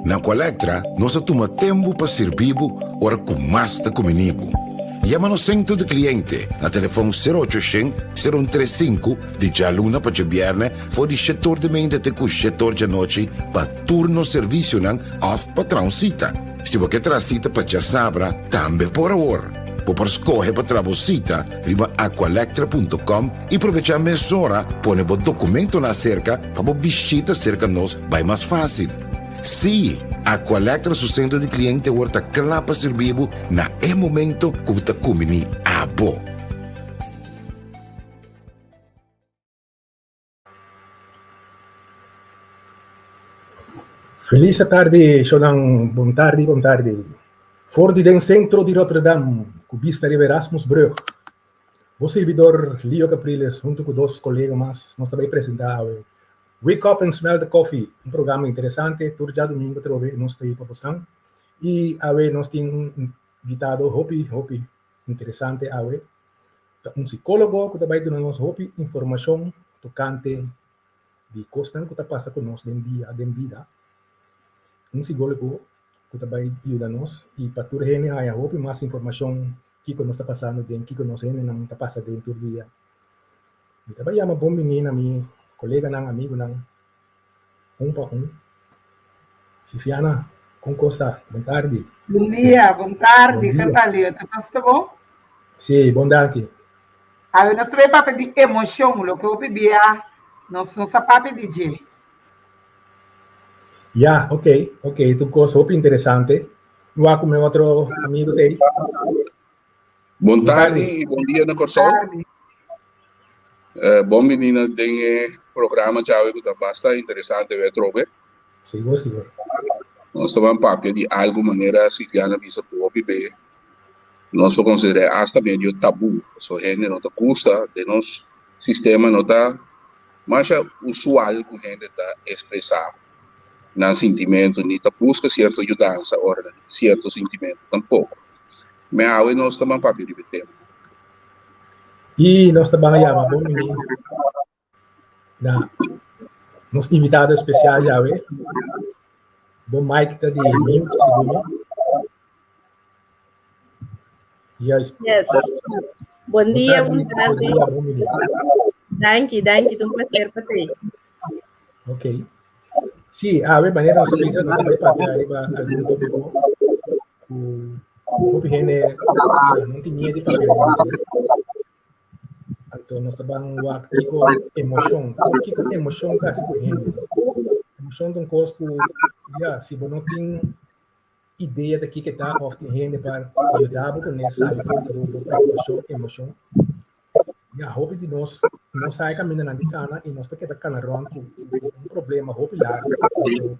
Na Aqualectra nos a tuma tempu pa sirbi bo ora ku mas ta kumini bo. Yama nos sentro di kliente na telefon sero ocho shen, sero un tres sinku di djaluna pa djabièrnè for di shetor di meinta te ku shetor djanochi pa tur nos servisionan òf pa traha un sita. Si bo ke traha sita pa djasabra tambe por awor. Bo por skohe pa traha bo sita riba aqualectra punto com i probechá mesora pone bo dokumentonan aserka pa bo bishita serka nos bai mas fásil. Sí, Aqualectra su sentro di kliente awor ta kla pa sirbi bo na e momento ku bo ta kumbiní abo. Felis atardi shownan, bon tardi bon tardi. For di den sentro di Rotterdam ku bista riba Erasmusbrug, bo sirbidor Leo Capriles huntu ku dos kolega mas nos ta bai presenta awe Wake Up and Smell the Coffee, un programa interesante tur djadumingu atrobe nos ta ei pa bosan i awe nos tin un invitado hopi hopi interesante awe. Ta un sikólogo ku ta bai duna nos hopi informashon tokante di kosnan ku ta pasa ku nos den dia, den bida. Un sikólogo ku ta bai yuda nos i pa tur hende haña hopi mas informashon kiko nos ta pasando den, kiko nos hendenan ta pasa den tur dia. Mi ta bai yama bon biní na mi koleganan, amigunan, un pa un. Sifiana, kon kos ta? Bon tardi. Bon dia, bon tardi. Bon dia. Ke tal, Leo? Tur kos ta bon? Sí, bon danki. Awe nos ta bai papia di emoshon, loke hopi bia nos no sa papia di dje. Ya, ok, ok, tur kos hopi interesante. Mi wak ku mi otro amigo t'ei. Bon Bon tardi tardi. i bon dia na Kòrsou. Tardi. Bon bini na den e programa djawe ku ta basta interesante wè atrobe. Sigur, sigur. Nos ta ban papia di algu manera Silviana bisa ku hopi be nos por konsider'é asta medio tabú, pasobra hende no ta gusta, den nos sistema no ta masha usual ku hende ta ekspresá nan sintimentu ni ta buska sierto yudansa ora nan tin sierto sintimentu tampoko. Me awe nos ta ban papia riba e tema. I nos ta ban yama bon bini na nos invitado especial yawe. Bo mic ta di mute segun mi. Juist. Yes. Bon Bon dia, tardi, bon bon tardi. dia, bon bini. Danki, danki, ta un placer pa te. Ok. Sí, awe manera nos a bisa, nos ta bai papia riba algun tópiko ku hopi hende ya, no tin miedo di papia riba dje. Anto nos ta ban wak kiko emoshon, kiko emoshon ta hasi ku hende. Emoshon ta un kos ku ya, si bo no tin idea ta kiko ta òf tin hende pa yuda bo kuné sali for di bo preokupashon, emoshon. Ya, hopi di nos no sa e kamindanan di kana i nos ta keda kana rònt ku un problema hopi largu. Anto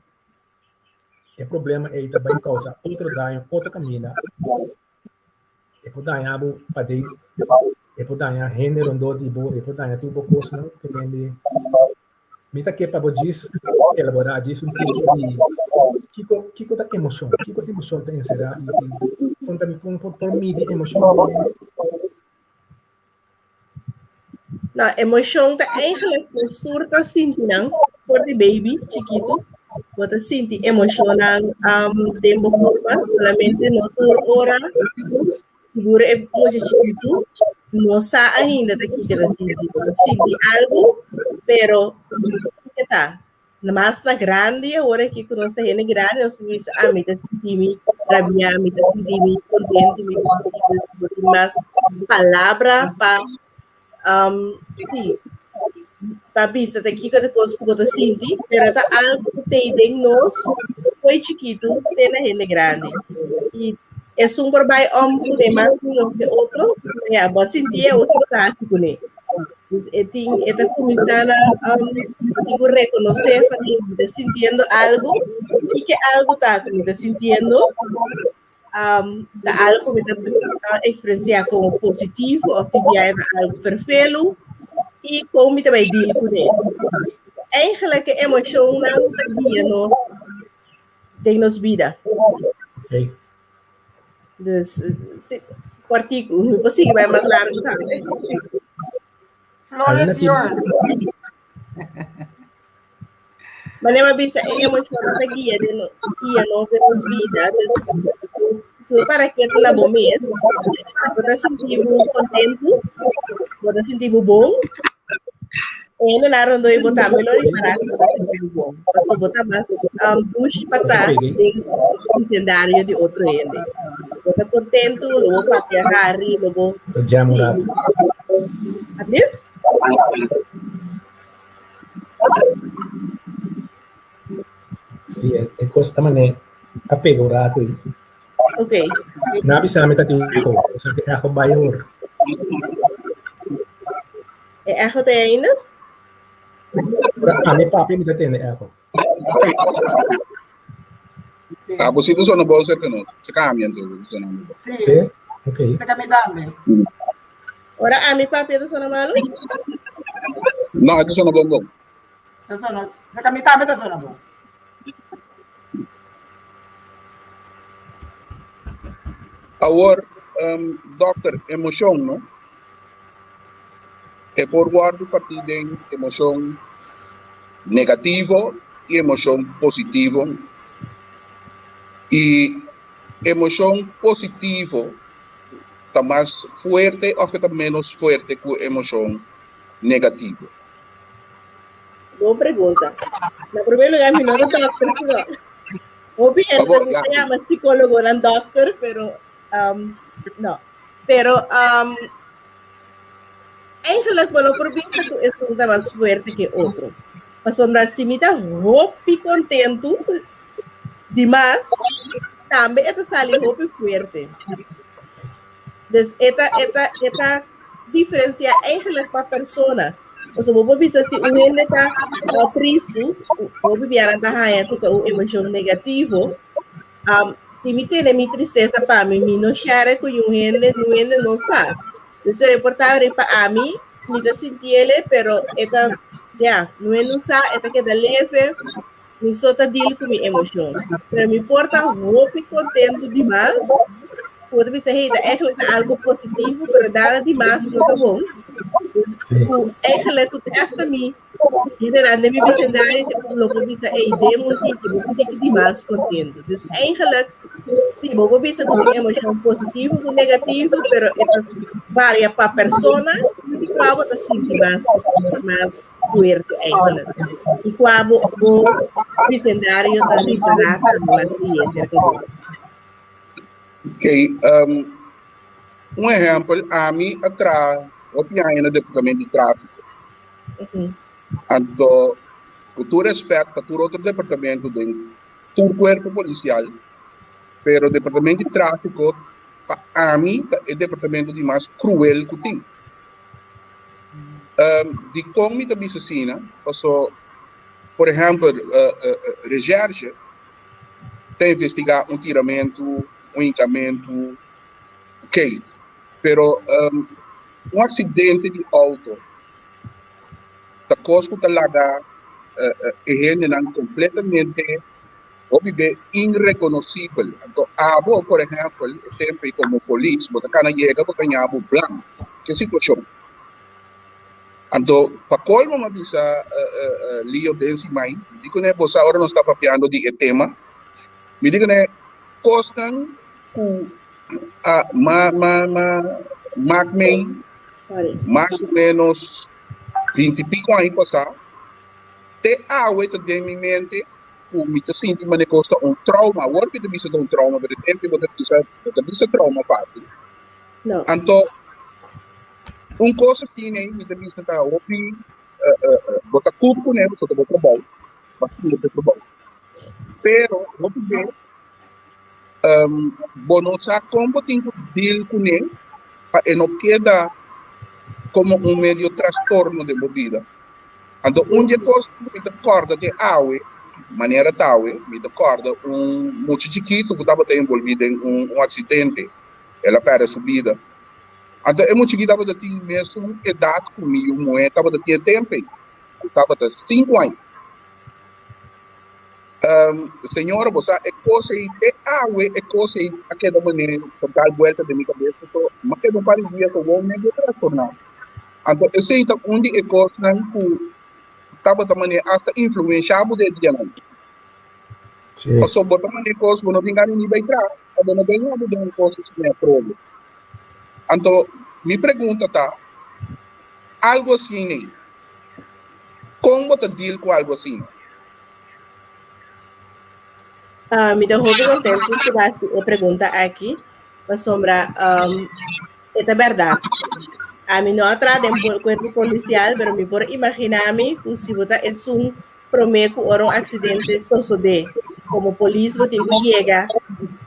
e problema ei ta bai kousa otro daño, otro kaminda. E por daña bo paden, e por daña hende rondó di bo, e por daña tur bo kosnan. Te mende mi ta ke pa bo djis elaborá djis un tiki di kiko kiko ta emoshon, kiko emoshon ta enserá i kon ta kon por por midi emoshon di hende. Nou, emoshon ta eigenlijk nos tur ta sinti nan for di baby chikitu. Bo ta sinti emoshonnan um, den bo kurpa, solamente no tur ora. Sigur e mucha chikitu no sa ainda ta kiko ta sinti. Bo ta sinti algu, pero kiko ta? Mas na grandi, awor aki ku nos ta hende grandi, nos por bisa, ah, mi ta sinti mi rabiá, mi ta sinti mi kontentu, mi ta sinti mi bo tin mas palabra pa um, sí, pa bisa ta kiko ta kos ku bo ta sinti, pero ta algu ku tei den nos foi chikitu te na hende grandi. I esun por bai om kuné mas mihó ke otro, ya, bo a sinti e otro bo ta hasi kuné. Dus e tin, e ta kuminsá na um, tin ku rekonosé van hey, mi ta sintiendo algu, i ke algu ta ku mi ta sintiendo, um, ta algu ku mi ta uh, eksperensiá komo positivo òf tin biaha ta algu ferfelu i kon mi ta bai deal kuné. Eigenlijk e emoshonnan ta guia nos den nos bida. Okay. Dus, si, kortiku, mi por sigui bai mas largu tambe. Floor is yours. Manera mi a bisa, e emoshonnan ta guia den guia nos den nos bida. Dus, si bo para ketu na bo mes, bo ta sinti bo kontentu, bo ta sinti bo bon, e hendenan rondó di bo tambe lo ripará ku bo ta sinti bo bon. Pasobra bo ta mas um, dushi pa ta den bisendario di otro hende. Bo ta kontentu, lo bo papia hari, lo bo... Ta jam un Sí. rato. Alsjeblieft? Sí, e kos ta mané a pega un rato i. Ok. Na bisa mi ta tin echo, esaki echo bai awor. E echo ta ainda? Ora ami papia mi ta tende echo. Ah, bo si ta sona bon cerca nos. Se cambia entonces, ta sona bon. Sí. Sí? Ok. Se cambia tambe. Ora ami papia ta sona malo? No, ta sona bon bon. Ta sona, se cambia tambe ta sona bon. Awor, um, dokter, emocion, no? E por wordo partí den emocion negativo y emocion positivo. Y emocion positivo ta mas fuerte of e ta menos fuerte ku emocion negativo? Bon pregunta. Na primer lugar, mi no ta dokter, no. Hopi hende Abo, ta ya. yama psicólogonan dokter, pero um, no. Pero um, eigenlijk bo no por bisa ku esun ta mas fuerte ke otro. Pasobra si mi ta hopi kontentu dimas, tambe e ta sali hopi fuerte. Dus e ta, e ta, e ta diferencia eigenlijk pa persona. Pasobra bo por bisa si un hende ta tristu, hopi bianan ta haña ku ta un emocion negativo, Um, si mi tene mi tristesa pa mi, mi no share ku un hende, nu hende no sa. Dus e por ta pa ami, mi ta sintiele, pero e ta, ja, nu hende no sa, e ta keda leve, mi so ta deal ku mi emoshon. Pero mi por ta hopi kontentu dimas, ku ta bisa, hey, ta eigenlijk ta algo positivo, pero dada dimas no ta bon. Dus, ku eigenlijk ku hasta mi, Hendenan den mi bisendario lo por bisa, ey, den un tiki, bo un tiki dimas contento. Dus eigenlijk, si, bo por bisa cu tin emocion positivo cu negativo, pero e ta varia pa persona cua bo ta sinti mas, mas fuerte eigenlijk. Y cua bo, bo bisendario ta ripará tambe mas lihe cerca bo. Ok, um, un ehempel, ami a traha hopi aña na departamento di tráfico. Anto, ku tur respèt pa tur otro departamento den tur kuerpo polisial, pero departamento di tráfiko pa ami ta e departamento di mas kruel ku tin. Dikon mi ta bisa asina? Paso, por ehèmpel, reshèrshe ta investigá un tiramentu, un hinkamentu, okey, pero un aksidente di outo ta kos ku ta laga e hendenan kompletamente hopi be inrekonosibel. Anto abo, por ehèmpel, e tempu ei komo polis, bo ta kana yega bo ta ña bo blank. Ke situashon? Anto pa kolmo mi a bisa Leo den si mai, mi di kuné bo sa ora nos ta papiando di e tema, mi di kuné kosnan ku a ma ma ma mak mei Sorry. mas o menos 20 y pico aña pasá, te awe ta den mi mente ku mi ta sinti manera kos ta un trauma. Awor mi ta bisa ta un trauma, pero e tempo bo ta bisa, bo ta bisa trauma fácil. No. Anto, un kos asina ei mi ta bisa ta hopi, eh, eh, eh, bo ta kup kuné, pasobra ta bo trabou, bo a siña bo trabou. Pero hopi bes Bo no sa kon bo tin ku deal kuné pa e no keda komo un medio trastorno den bo bida. Anto un di e kos ku mi ta kòrda te awe, manera ta awe, mi ta kòrda un mucha chikitu ku tabata envolví den un aksidente, el a pèrdè su bida. Anto e mucha aki tabata tin mesun edat ku mi yu muhé tabata tin e tempu ei, ku tabata sinku aña. Señora, bo sa e kos ei, te awe e kos ei a keda manera ta dal buelta den mi kabes, pasobra mi a keda un par di dia ku wou medio trastorná. Anto esei ta un di e kosnan ku tabata manera asta influensha bo den e dianan. Sí. Pasobra bo ta manera kos bo no tin gana ni bai traha, pa bo no ta yama bo den un kos asina atrobe. Anto mi pregunta ta, algo asina ei, kon bo ta deal ku algo asina? Ah, mi ta hopi kontentu ku bo hasi e pregunta aki, pasobra um, e ta bèrdat. Ami no a traha den kuerpo polisial, pero mi por imaginá mi ku si bo ta esun promé ku ora un aksidente sosodé, komo polis bo tin ku yega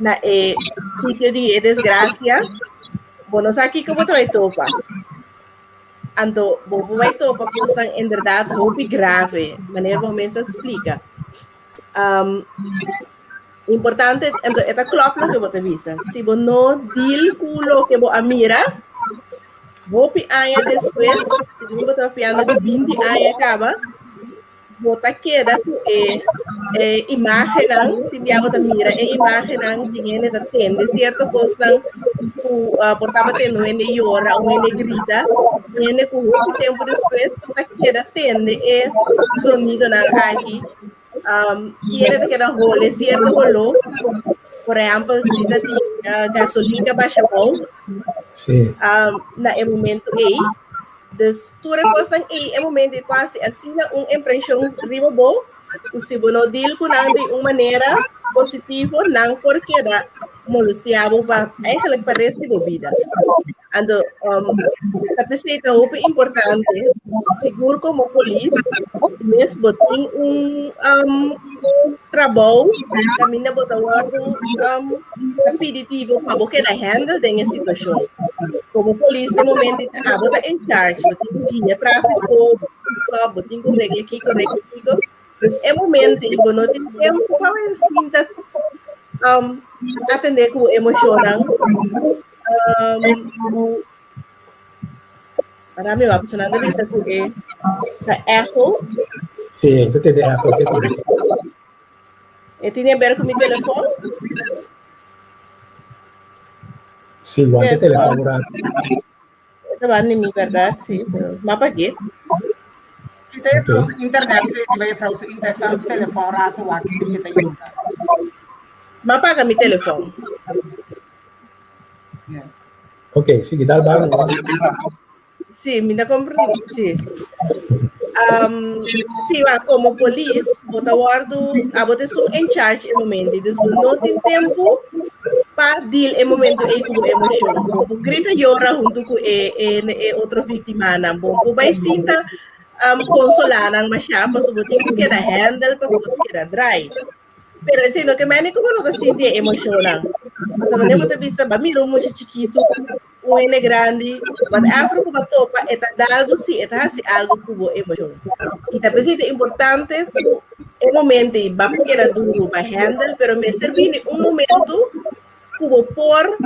na e sitio di e desgrasia, bo no sa kiko bo ta bai topa. Anto bo por bai topa kosnan inderdat hopi grave, manera bo mes a splika. Um, importante, anto e ta klòp loke bo ta bisa. Si bo no deal ku loke bo a mira, hopi aña despues, segun bo ta papiando di binti aña kaba, bo ta keda ku e e imágennan, tin bia bo ta mira e imágennan, tin hende ta tende sierto kosnan ku uh, por tabata tende un hende yora, un hende grita, tin hende ku hopi tempu despues ta keda tende e sonidonan aki. Um, tin hende ta keda hole sierto holó, por ehèmpel si ta tin uh, gasolin ka basha bou, Sí. um, na e momento ei. Dus tur e kosnan ei e momento ei por hasi asina un impreshon riba bo ku si bo no deal ku nan di un manera positivo nan por keda molestia bo pa eigenlijk pa rest di bo bida. Anto um, ta p'esei ta hopi importante sigur komo polis mes bo tin un um, trabou kaminda bo ta wòrdu um, ta pidi ti bo pa bo keda handle den e situashon. Komo polis den momento ta abo ta in charge, bo tin ku guia tráfiko, bo tin ku stòp, bo tin ku regla kiko, regla kiko. Dus e momento ei bo no tin tempu pa bo sinta um, atendé ku bo emoshonnan. Um, para mi wak personal ta bisa ku e ta echo. Sí, ta tende echo. Ta tende. E tin a ber ku mi telefon? Sí, wante telefon un rato. E ta banda di mi, berdad? Sí, pero ma pa ke? Kita e vrouw su internet, weet je, vrouw su internet, telefon rato wak si kita yuda. Ma paga mi telefon. Ok, sigui, dal banda. Sí, mi ta comprende, sí. Um, sí, wa, como polis, bo ta wordo, abo ta esun in charge e momento. Dus bo no tin tempo pa deal e momento ei ku bo emocion. Bo por grita yora hunto ku e, e, e otro víctimanan. Bo por bai sinta um, consolá nan mashá, pasobra bo tin ku keda handle pa kos keda draai. Pero esei no ke meni ku bo no ta sinti e emocionnan. Pasobra manera bo ta bisa, ba mira un mucha chikitu, un hende grandi, whatever ku bo topa, e ta da algu si, e ta hasi algu ku bo emoshon. I ta p'esei ta importante ku e momento ei ba keda duru, ba handle, pero mester bini un momento ku bo por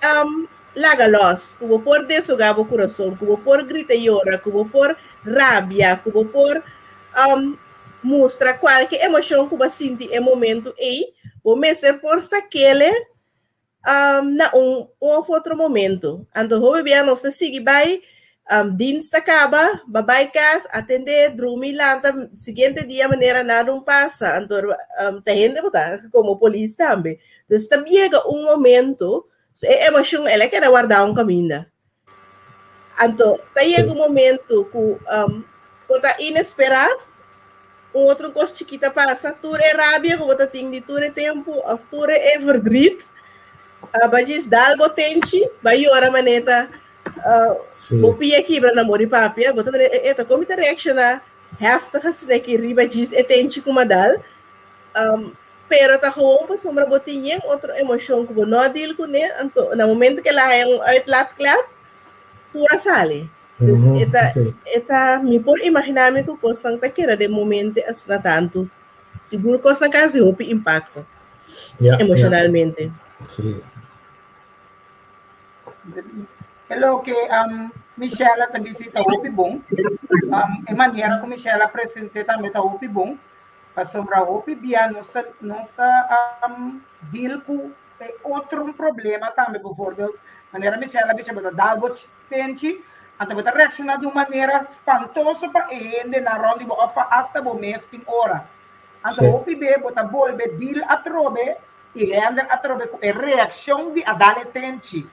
um, laga los, ku bo por deshoga bo kurason, ku bo por grita yora, ku bo por rabia, ku bo por um, mustra kualke emoshon ku bo a sinti e momento ei, bo mester por sakele um, na un, un of otro momento. Anto hopi bia nos ta sigui bai, um, dienst ta kaba, ba bai kas, atendé, drumi, lanta, siguiente dia manera nada un pasa. Anto um, ta hende bo ta komo polis tambe. Dus ta yega un momento, so e emoshon el a keda wardá un kaminda. Anto ta yega un momento ku um, bo ta inesperá, un otro kos chikita pasa, tur e rabia ku bo ta tin di tur e tempu of tur e verdriet, uh, ba djis dal bo tenchi, ba yora maneta, uh, Sí. bo pia kibra na mori papia, bo ta mane, e, e, ta kon mi ta reakshoná heftig asina aki riba djis e tenchi ku m'a dal. Um, pero ta gewoon pasobra bo tin yen otro emoshon ku bo no a deal kuné, anto na momento ku el a haña un uitlaatklep, tur a sali. Dus Uhum, e ta, ok. e ta, mi por imaginá mi ku kosnan ta keda den momente asina tantu. Sigur kosnan ka hasi hopi impakto Ja, ja. emoshonalmente. Sí. E loke um, Michelle ta bisa ta hopi bon. Um, e manera ku Michelle a present'é tambe ta hopi bon. Pasobra hopi bia nos ta nos ta um, deal ku e otro problema tambe, bijvoorbeeld, manera Michelle a bisa, bo ta dal bo tenchi, Anto bo ta reakshoná di un manera spantoso pa e hendenan rònt di bo òf pa asta bo mes tin ora. Anto hopi be bo ta bolbe deal atrobe i hèndel atrobe ku e reakshon di a dal e tenchi.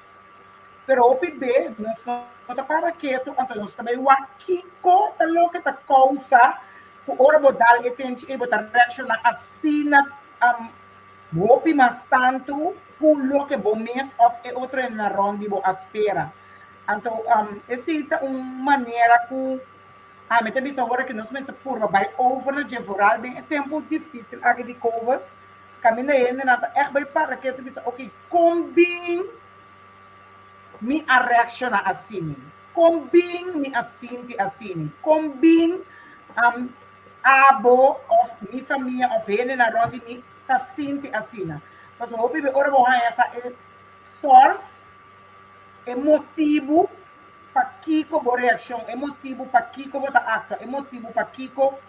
Pero hopi be nos no ta para ketu, anto nos ta bai wak kiko ta loke ta kousa ku ora bo dal e tenchi ei bo ta reakshoná asina hopi mas tantu ku loke bo mes òf e otro hendenan rònt di bo a spera. Anto esei ta un manera ku ami ta bisa ora ku nos mester purba bai over na dje vooral den e tempu difísil aki di covid kaminda hendenan ta ègt bai para ketu bisa oke kon bin mi a reakshoná asini? Kon bin mi a sinti asini? Kon bin abo òf mi famia òf hendenan rònt di mi ta sinti asina? Pasobra hopi be ora bo haña sa e source E motibu pakiko bo reakshon, e motibu pakiko bo ta aktua, e motibu pakiko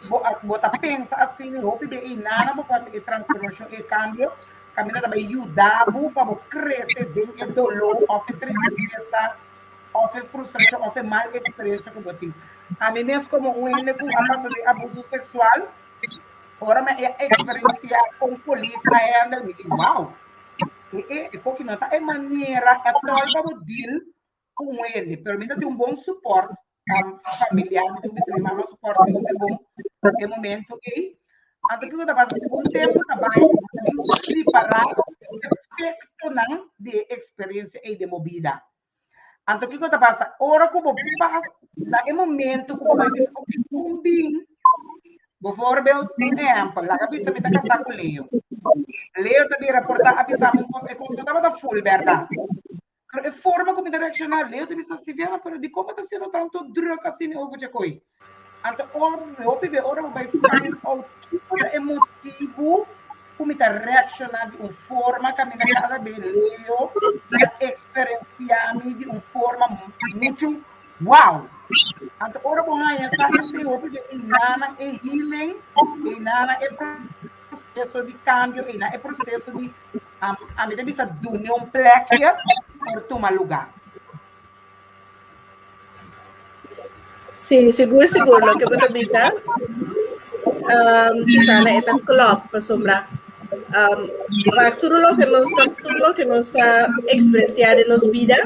bo bo ta pensa asina i hopi be einan bo por hasi e transformashon, e kambio, kaminda ta bai yuda bo pa bo krese den e doló òf e tristesa òf e frustrashon òf e mal eksperensia ku bo tin. Ami mes komo un hende ku a pasa den abuso seksual, ora mi a eksperensiá kon polis a handle mi di wow. E e e koki no ta e manera atòl pa bo deal ku un hende, pero mi ta tin un bon support um, familiar, mi tin bisa mi mama support mi hopi bon e momento ei. Anto kiko ta pasa, segun tempu ta bai, bo ta bin prepará efektonan di e eksperensia ei den bo bida. Anto kiko ta pasa? Ora ku bo pas na e momento ku bo bai bisa, ok, kon bin? Bijvoorbeeld, un ehempel, laga bisa mi ta kasá ku Leo. Leo ta bira por ta a bisa mi un kos, e kos no tabata full bèrdat. Pero e forma ku mi ta reakshoná, Leo ta bisa, Siviana, pero dikon bo ta hasiendo tantu drùk asina over dje koi? Anto ora hopi be ora bo bai find out kiko ta e motibu ku mi ta reakshoná di un forma kaminda kada be Leo ta eksperensiá mi di un forma muchu wow. Anto ora bo haña sa esei hopi be einanan e healing, einanan e proseso di kambio, einan e proseso di ami ta bisa dune un plekje por tuma lugá. Sí, sigur, sigur, loke bo ta bisa, um, Sifana, e ta klop, pasobra um, wak tur loke nos ta, tur loke nos ta ekspresiá den nos bida,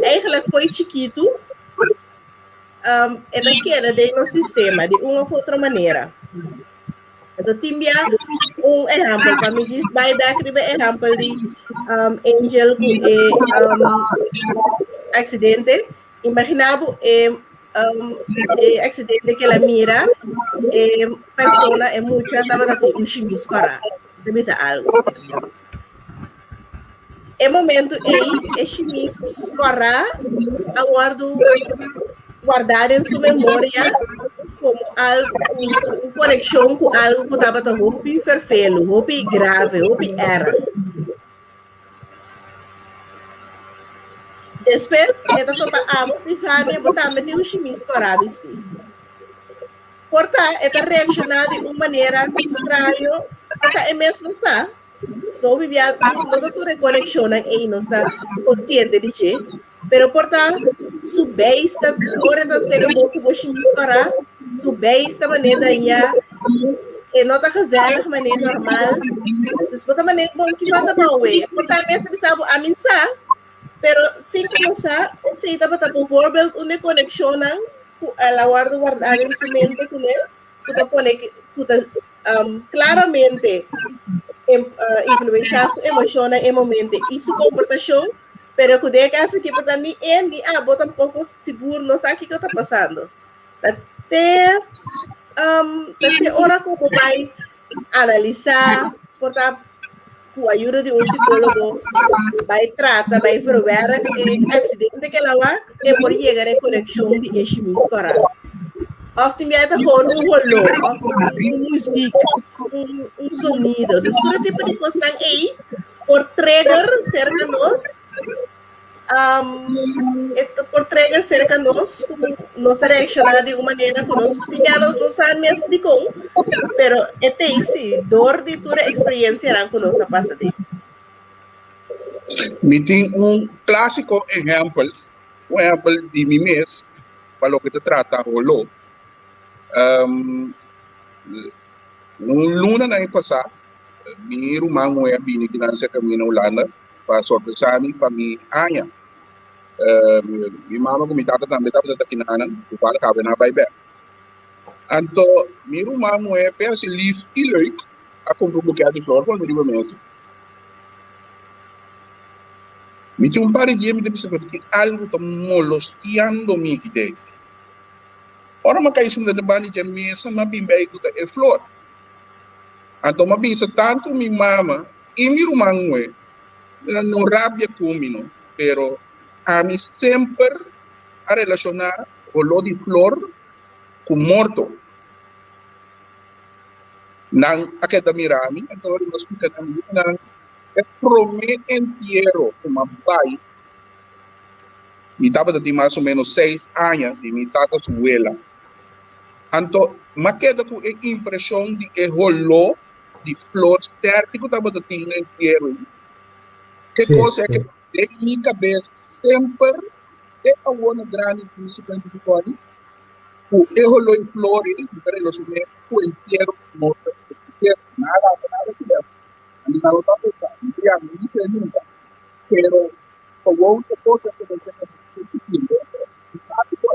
eigenlijk fo'i chikitu, um, e ta keda den nos sistema di un of otro manera. Anto tin bia un ehèmpel pa mi djis bai bèk riba e ehèmpel di um, Angel ku e um, aksidente. Imaginá bo e, um, e aksidente ke el a mira, e persona, e mucha tabata tin un shimis kòrá. Ta bisa algu. E momento ei, e shimis kòrá a wòrdu guardá den su memoria komo algu, un konekshon ku algu ku tabata hopi ferfelu, hopi grave, hopi erg. Despues e ta topa abo, Sifania, bo tambe tin un shimis kòrá bistí. Por ta e ta reakshoná di un manera straño, por ta e mes no sa. So hopi bia no ta tur e konekshonnan ei nos ta konsiente di dje, pero por ta su beis ta ora e ta sega bo ku bo shimis kòrá, su beis ta manera dañá, e no ta gezellig manera normal. Dus bo ta manera bon ki falta bou e. Por ta e mes ta bisa bo ami sa, pero sin ku no sa, esei tabata bijvoorbeeld un di e konekshonnan ku el a wòrdu wardá den su mente kuné ku ta pone ku ta um, claramente em, uh, influenciar su emocionnan e momento y su comportación, pero ku den caso que porta ni e ni abo tampoco sigur no sa kiko ta pasando. Ta te um, ta te ora ku bo bai analisá, porta ku ayuda di un psicólogo bai trata, bai verwerk e accidente que la wak, e por yega na e conexión di e shimis kora. Of tin bia ta gewoon un holó, of un, un muziek, un, un sonido. Dus tur e tipo di kosnan ei por trigger cerca nos um, e por trigger cerca nos ku nos a reaccionar di un manera ku nos tin bia nos no sa mes dikon, pero e ta ei si, dor di tur e experiencianan ku nos a pasa den. Mi tin un clásico ehempel. Un ehèmpel di mi mes pa loke ta trata holó. Un lunanan e pasá mi ruman muhé a bini kinan serka mi na Hulanda pa sorpresá mi pa mi aña. Mi mama ku mi tata tambe tabata ta kinanan, toevallig awe nan a bai bèk. Anto mi ruman muhé p'e hasi lif i leuk a kumpra un buket di flor pone riba mesa. Mi tin un par di dia mi ta bisa pero tin algu ta molostiando mi aki te aki. Ora mi a kai sinta den banda di dje mesa mi a bin bei ku ta e flor. Anto mi a bisa tantu mi mama i mi ruman muhé nan no rabia ku mi no pero ami semper a relashoná holó di flor ku morto. Nan a keda mira mi, anto mi a splika nan mi nan e promé entiero ku mi a bai, mi tabata tin mas o ménos seis aña di mi tata su wela. Anto mi a keda ku e impreshon di e holó di flor sterki ku tabata tin na entiero ei. Ke kos e ke den mi kabes semper te awor na grandi di mi 55 aña ku e holó i flor ei mi ta relashoné ku entiero ku morto. Nada, nada ku ber. Mi no ta pensa, mi ta yama, mi no nunca. Pero gewoon e cosa ku bo ta sintiendo, mi sabi ku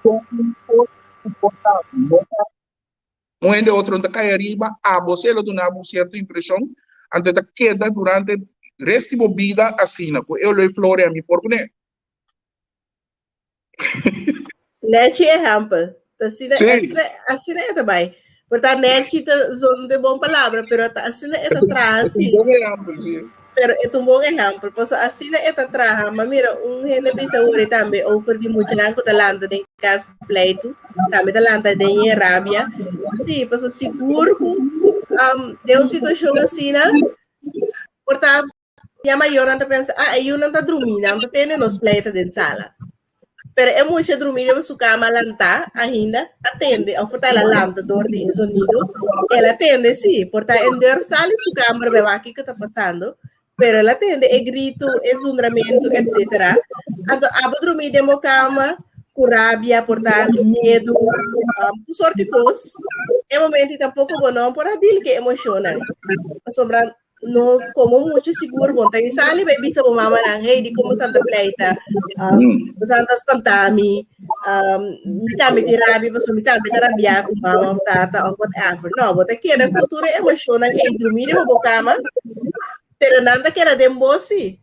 con un cos ku por ta no ta un hende otro no ta kai ariba, abo si el a duna bo un cierto impresion, anto e ta keda durante rest di bo bida asina, ku e olor e flor e ami por kuné. Nechi ehempel. Asina, sí. asina, asina e ta bai. Por ta nechi ta zon de bon palabra, pero ta asina e ta traha sí. Es un bon ehempel, sí. Pero e un bon ehempel. Paso asina e ta traha, ma mira, un hende bisa hoor tambe over di muchanan ku ta lanta den cas pleitu, tambe ta lanta den e rabia. Sí, paso sigur ku um, den un situacion asina, por ta Ya mayornan ta pensa, ah, e yunan ta drumí, nan ta tene nos pleita den sala. Pero e mucha drumí riba su kama lantá ainda, a tende, of por ta el a lanta dor di e sonido, el a tende sí, por ta en durf sali su kamber bai wak kiko ta pasando, pero el a tende e gritu, e zundramentu, etcetera. Anto abo drumí den bo kama ku rabia, por ta miedu, um, tur sorti kos, e momento tampoko bo no por a deal ku e emoshonnan. Pasobra no como mucho sigur bon ta sali bai bisa bo mama nan hey di como santa pleita um, mm. santa spantami um, mi tambe ti rabia paso mi tambe ta rabia ku mama of tata of whatever no bo ta keda ku tur e emocionnan ei drumi riba bo kama pero nan ta keda den bo si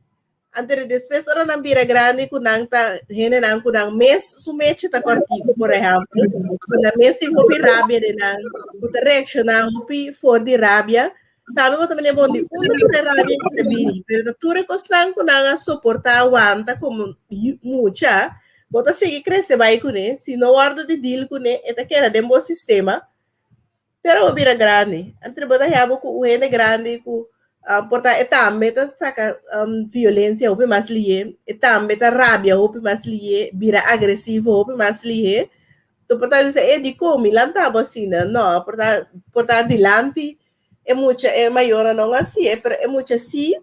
Anto di despues ora nan bira grandi ku nan ta hendenan ku nan mes su mecha ta kòrtiku, por ehèmpel, ku nan mes tin hopi rabia den nan, ku ta reakshoná hopi for di rabia, tambe bo ta mira bon di unda tur e rabia aki ta bini, pero ta tur e kosnan ku nan a soportá, wanta komo mucha, bo ta sigui krese bai kuné, si no wòrdu di deal kuné e ta keda den bo sistema. Pero bo bira grandi. Anto bo ta haya bo ku un hende grandi ku ah, por ta e tambe ta saka um, violencia hopi mas lihe, e tambe ta rabia hopi mas lihe, bira agresivo hopi mas lihe. To por ta bisa, e dikon mi lanta bo asina? No, por ta, por ta dilanti e mucha, e mayornan no hasi, pero e mucha si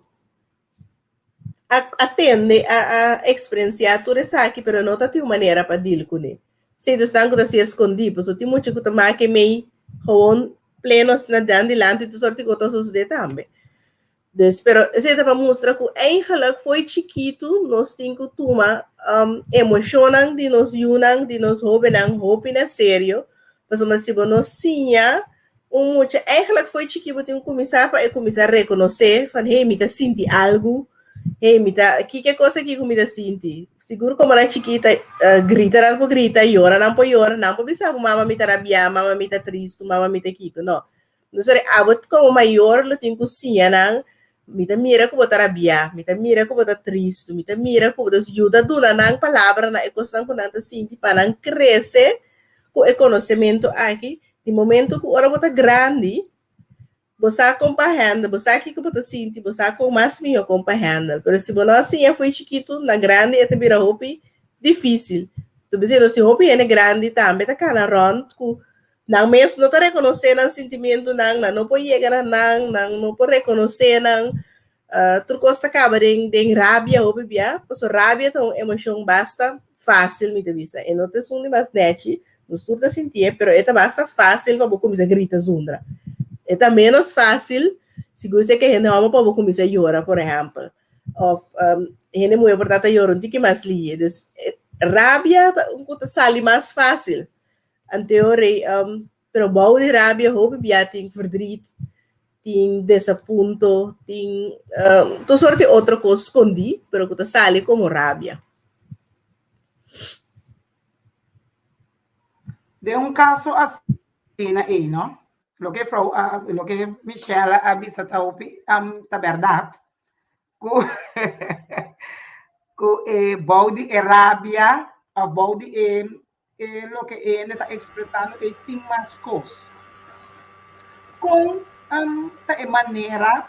a, a tende, a, a experiencia tur esaki, pero no ta tin un manera pa deal kuné. Sí, dus nan ku ta hasié skondí, pasobra tin mucha ku ta make mei gewoon pleno asina den dilanti tur sorti kos ta sosodé tambe. Dus, pero esei ta pa mustra ku eigenlijk fo'i chikitu nos tin ku tuma um, emoshonnan di nos yunan, di nos hóbennan hopi na serio, pasobra si bo no siña un mucha, eigenlijk fo'i chikí bo tin ku kuminsá pa e kuminsá rekonosé van hey, mi ta sinti algu, Hey, mi ta, kiko e kos aki ku mi ta sinti? Sigur komo nan chikí ta eh, grita nan por grita, yora nan por yora, nan por bisa bo mama mi ta rabiá, mama mi ta tristu, mama mi ta kiko. No. No sorry, abo komo mayor lo tin ku siña nan, mi ta mira ku bo ta rabiá, mi ta mira ku bo ta tristu, mi ta mira ku bo, dus yuda duna nan palabra na e kosnan ku nan ta sinti pa nan krese ku e konosementu aki. Di momento ku ora bo ta grandi, Bo sa kon pa handle, bo sa kiko bo ta sinti, bo sa kon mas mihó kon pa handle. Pero si bo no a siña fo'i chikitu, na grandi e ta bira hopi difísil. Tu bisa nos tin hopi hende grandi tambe ta kana rònt ku nan mes no ta rekonosé nan sintimientunan, nan no por yega na nan, nan no por rekonosé nan. Tur kos ta kaba den den rabia hopi bia, pasobra rabia ta un emoshon basta fásil mi ta bisa. E no ta esun di mas nèchi, nos tur ta sintié, pero e ta basta fásil pa bo kuminsá grita zundra. E ta ménos fásil, sigur si e ke hende hòmber pa bo kuminsá yora, por ehèmpel. Òf hende muhé por ta ta yora un tiki mas lihe. Dus rabia ta un ku ta sali mas fásil. Anto rei Pero bou di rabia hopi bia tin verdriet, tin desapunto, tin tur sort di otro kos skondí, pero ku ta sali komo rabia. Den un kaso asina ei, no? Loke frou a, loke Michelle a bisa ta hopi, ta bèrdat, ku ku e bou di e rabia òf bou di e E loke e hende ta ekspresando ei tin mas kos. Kon ta e manera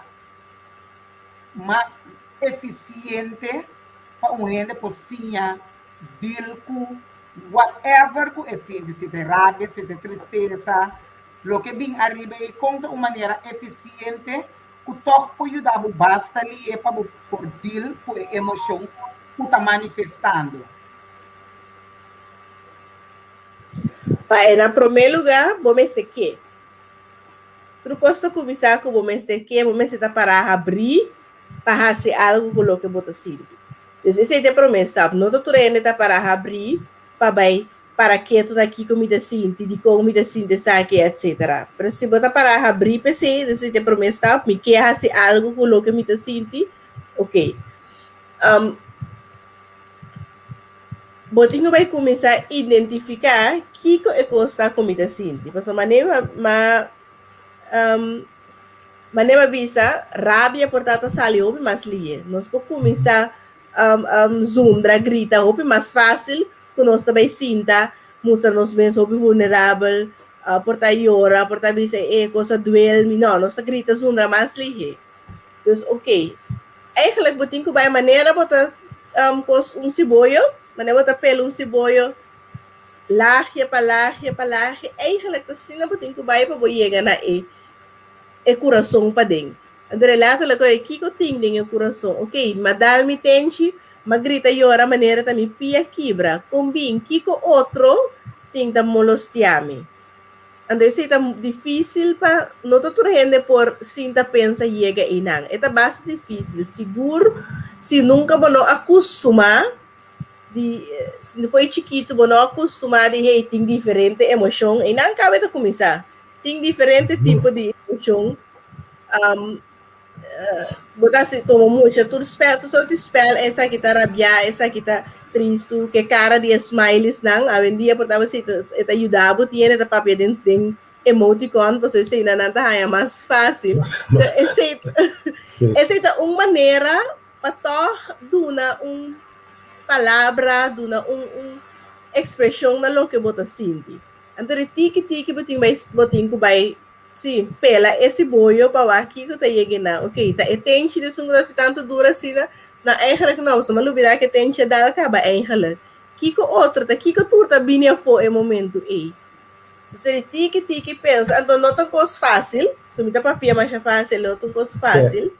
mas efisiente pa un hende por siña deal ku whatever ku e sinti, si ta e rabia, si ta e tristesa, loke bin ariba ei, kon ta un manera efisiente ku tòg por yuda bo basta lihe pa bo por deal ku e emoshon ku ta manifestando? Pa e na promé lugá, bo mester ke. Tur kos ta kuminsá ku bo mester ke, bo mester ta pará habrí pa hasi algu ku loke bo ta sinti. Dus esei ta e promé stap. No ta tur hende ta pará habrí pa bai para ketu na kiko mi ta sinti, dikon mi ta sinti esaki, etsetera. Pero si bo ta pará habrí pa esei, dus esei ta e promé stap, mi ke hasi algu ku loke mi ta sinti, okey. Bo tin ku bai kuminsá identifiká kiko e kos ta ku mi ta sinti. Pasobra manera mi manera mi a bisa, rabia por ta ta sali hopi mas lihe. Nos por kuminsá zundra, grita hopi mas fásil ku nos ta bai sinta mustra nos mes hopi vulnerabel, por ta yora, por ta bisa e kos a duel mi. No, nos ta grita, zundra mas lihe. Dus oké, eigenlijk bo tin ku bai manera bo ta um, kos un siboyo, manera bo ta pela un siboyo, laagje pa laagje pa laagje, eigenlijk ta asina bo tin ku bai pa bo yega na e e kurason paden. Anto letterlijk ora kiko tin den e kurason? Oké, m'a dal mi tenchi, m'a grita yora manera ta mi pia kibra. Kon bin? Kiko otro tin ta molostia mi? Anto esei ta difísil pa no ta tur hende por sinta pensa yega einan. E ta basta difísil, sigur si nunka bo no a kustumá di si foi chikitu bo no a kustumá di hey tin diferente emoshon, einan kabe ta kuminsá. Tin diferente tipo di emoshon. Bo ta hasi komo mucha tur spel, tur sort di spel, esaki ta rabiá, esaki ta tristu, ke kara di e smileys nan, awendia por ta si e ta yuda bo tiene ta papia den den emoticon, pasobra eseinan nan ta haña mas fásil. Esei esei ta un manera pa tòg duna un palabra, duna un un ekspreshon na loke bo ta sinti. Anto di tiki tiki bo tin bai bo tin ku bai Sí, pela e siboyo pa wak kiko ta yega nan. Ok, ta e tenchi di esun ku ta hasi tantu duru asina? No, eigenlijk no, pasobra mi a lubida ku e tenchi a dal kaba eigenlijk. Kiko otro ta? Kiko tur ta bini afó e momentu ei? Pasobra di tiki tiki pensa, anto no ta un kos fásil, so mi ta papia masha fásil, no ta un kos fásil.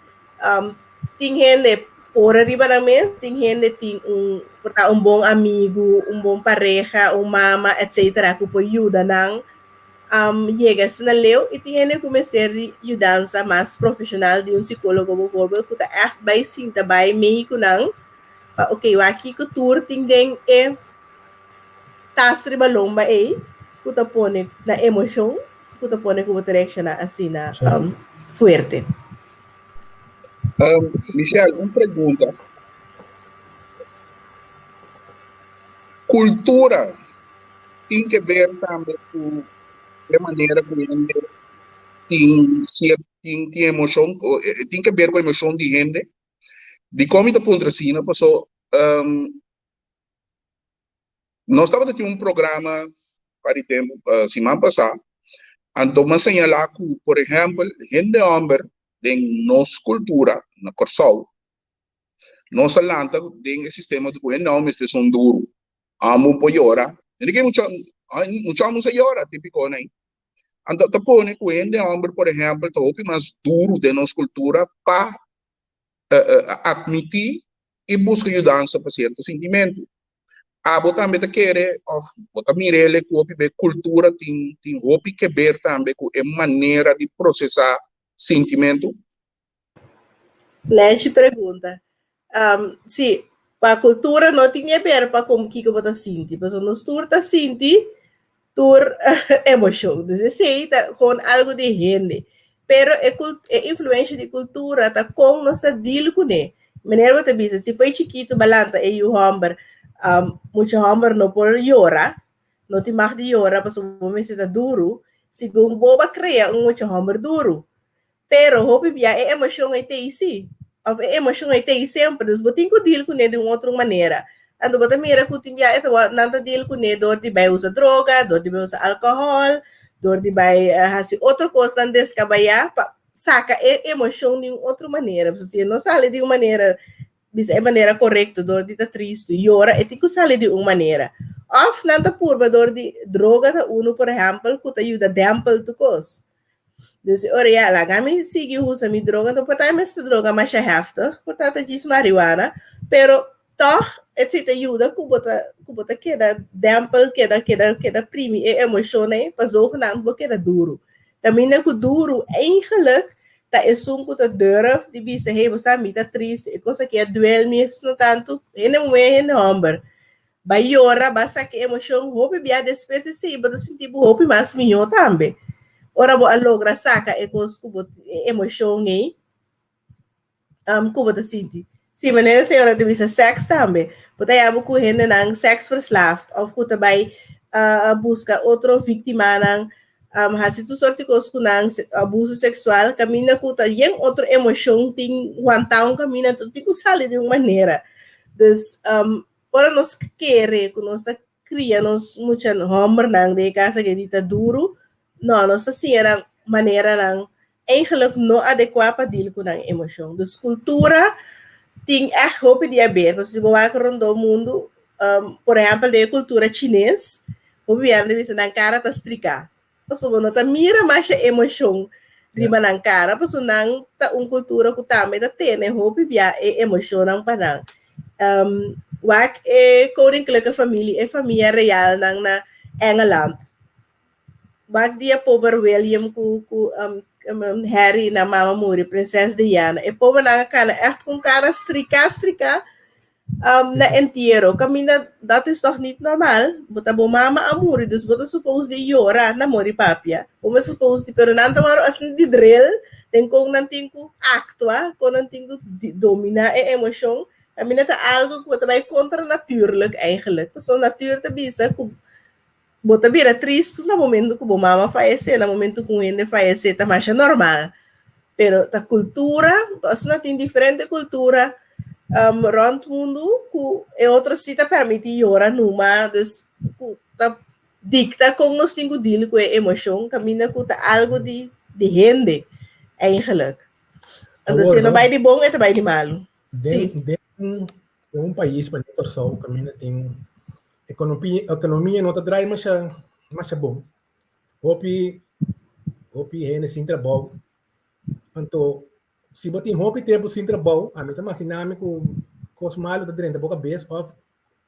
Tin hende por ariba nan mes, tin hende tin un, por ta un bon amigu, un bon pareha, un mama, etcetera, ku por yuda nan yega asina leu i tin hende ku mester di yudansa mas profeshonal di un sikólogo bijvoorbeeld ku ta ègt bai sinta bai mei ku nan pa ok wak kiko tur tin den e tas riba lomba ei ku ta pone na emoshon ku ta pone ku bo ta reakshoná asina fuerte. Michelle, un pregunta. Kultura tin ke ber tambe ku e manera ku hende tin sier tin tin emoshon tin ke ber ku emoshon di hende. Dikon mi ta puntra asina? Paso nos tabata tin un programa pa di tempu siman pasá, anto mi a señalá ku por ehèmpel hende hòmber den nos kultura na Kòrsou nos a lanta den e sistema di ku hende hòmber mester son duru. Amo por yora. Hende ke mucha mucha amo sa yora típiko nei. Anto ta pone ku hende hòmber por ehèmpel ta hopi mas duru den nos kultura pa Atmití i buska yudansa pa sierto sintimentu. Abo tambe ta kere òf bo ta mira el ku hopi be kultura tin tin hopi keber tambe ku e manera di prosesá sintimentu? Neshi pregunta. Sí, pa kultura no tin keber pa kon kiko bo ta sinti, pasobra nos tur ta sinti tur emoshon. Dus esei ta gewoon algu di hende. Pero e e influensha di kultura ta kon nos ta deal kuné. Meneer bo ta bisa, si fo'i chikitu bo a lanta e yu hòmber, mucha hòmber no por yora, no tin mag di yora pasobra bo mester ta duru, segun bo bo a krea un mucha hòmber duru. Pero hopi bia e emoshon ei t'ei sí, òf e emoshon ei t'ei semper, dus bo tin ku deal kuné di un otro manera. Anto bo ta mira ku tin bia e ta wòrdu, nan ta deal kuné dor di bai usa droga, dor di bai usa alkohòl, dor di bai hasi otro kosnan deskabayá pa saka e emoshon di un otro manera. Pasobra si e no sali di un manera bisa e manera korekto dor di ta tristu, yora, e tin ku sali di un manera. Òf nan ta purba dor di droga ta unu por ehèmpel ku ta yuda dèmpel tur kos. Dus ora ya laga mi sigui usa mi droga, no por ta mester droga masha heftig, por ta ta djis marihuana, pero tog e si ta yuda ku bo ta ku bo ta keda dempel, keda keda keda primi e emoshon ei pa zogenaamd bo keda duru. Kaminda ku duru eigenlijk ta esun ku ta durf di bisa hey bo sa mi ta tristu, e kos aki a duel mi asina tantu, hende muhé hende hòmber. Ba yora, ba saka e emoshon hopi bia despues di esei bo ta sinti bo hopi mas mihó tambe. Ora bo a logra saka e kos ku bo e emoshon ei ku bo ta sinti. Si manera e señora ta bisa sèks tambe. Bo ta yama ku hendenan sèks verslaafd òf ku ta bai buska otro víktimanan hasi tur sort di kos ku nan, abuso seksual, kaminda ku ta yen otro emoshon tin wantá un kaminda anto tin ku sali di un manera. Dus Ora nos kere ku nos ta kria nos mucha hòmbernan den e kas aki di ta duru, no, nos ta siña nan maneranan eigenlijk no adekuá pa deal ku nan emoshon. Dus kultura tin ègt hopi di haber, pasobra si bo wak rondó mundu, por ehèmpel den e kultura chines, hopi biaha nan ta bisa nan kara ta striká. Pasobra bo no ta mira masha emoshon riba nan kara, pasobra nan ta un kultura ku tambe ta tene hopi bia e emoshonnan pa nan. Wak e koninklijke familie, e famia realnan na Engeland. Wak dia pober William ku ku Harry nan mama muri, prinses Diana. E pobernan a kana ègt ku un kara striká striká. Na entiero kaminda dat is toch niet normal bo ta bo mama a muri dus bo ta suppose di yora na mori papia bo ta suppose di pero nan ta wòrdu asina di drill den kon nan tin ku aktua kon nan tin ku domina e emoshon kaminda ta algo ku bo ta bai kontra natuurlik eigenlijk pasobra natuur ta bisa ku bo ta bira tristu na momento ku bo mama fayesé na momento ku un hende fayesé ta masha normal Pero ta kultura, asina tin diferente kultura um, rond mundu ku e otro si ta permiti yora numa, dus ku ta dikta kon nos tin ku deal ku e emoshon, kaminda ku ta algo di di hende eigenlijk. Anto si e no bai di bon, e ta bai di malu. Den, sí. Den, den un pais manera Kòrsou kaminda tin ekonomia, ekonomia no ta draai masha, masha bon. Hopi hopi hende sin trabou. Anto, si bo tin hopi tempu sin trabou, ami ta imaginá mi ku kos malu ta drenta bo kabes òf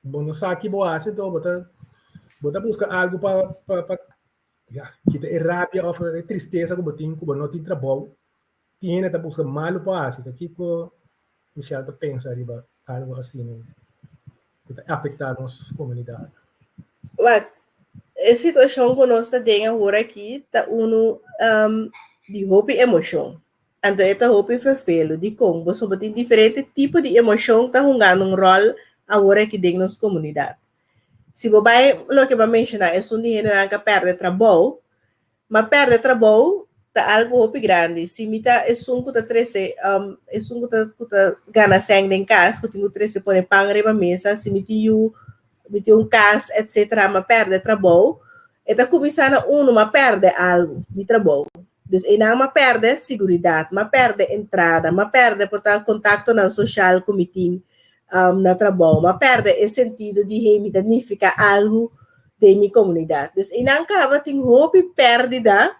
bo no sa ki bo hasi, anto bo ta bo ta buska algu pa pa pa ya kita e rabia òf e tristesa ku bo tin ku bo no tin trabou. Tin hende ta buska malu pa hasi. Ta kiko Michelle ta pensa riba algu asina ku ta afektá nos komunidat? Wak, e situashon ku nos ta den awor aki ta unu di hopi emoshon. Anto e ta hopi ferfelu. Dikon? Boso bo tin diferente tipo di emoshon ta hungando un ròl awor aki den nos komunidat. Si bo bai loke bo a menshoná, esun di hendenan ku a pèrdè trabou, Ma pèrdè trabou ta algu hopi grandi. Si mi ta esun ku ta trese, esun ku ta ku ta gana sèn den kas, ku tin ku trese pone pan riba mesa, si mi tin yu, mi tin un kas, etsetera, ma pèrdè trabou, e ta kuminsá na unu, ma pèrdè algu, mi trabou. Dus einan ma pèrdè siguridat, ma pèrdè entrada, ma pèrdè por ta kontaktonan soshal ku mi tin na trabou, ma pèrdè e sentido di hey mi ta nifiká algu den mi komunidat. Dus einan kaba tin hopi pèrdida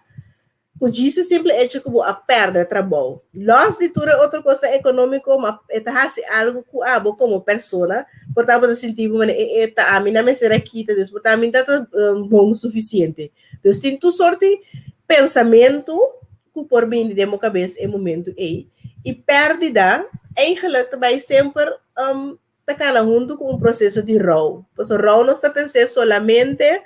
Ku djis e simple echo ku bo a pèrdè trabou. Lòs di tur e otro kosnan ekonómiko, ma e ta hasi algu ku abo komo persona por ta bo ta sinti bo manera e e ta ami nan mester a kita, dus por ta ami ta ta bon sufisiente. Dus tin tur sort di pensamentu ku por bini den bo kabes e momentu ei. I pèrdida eigenlijk ta bai semper ta kana huntu ku un proseso di rou. Pasobra rou nos ta pens'é solamente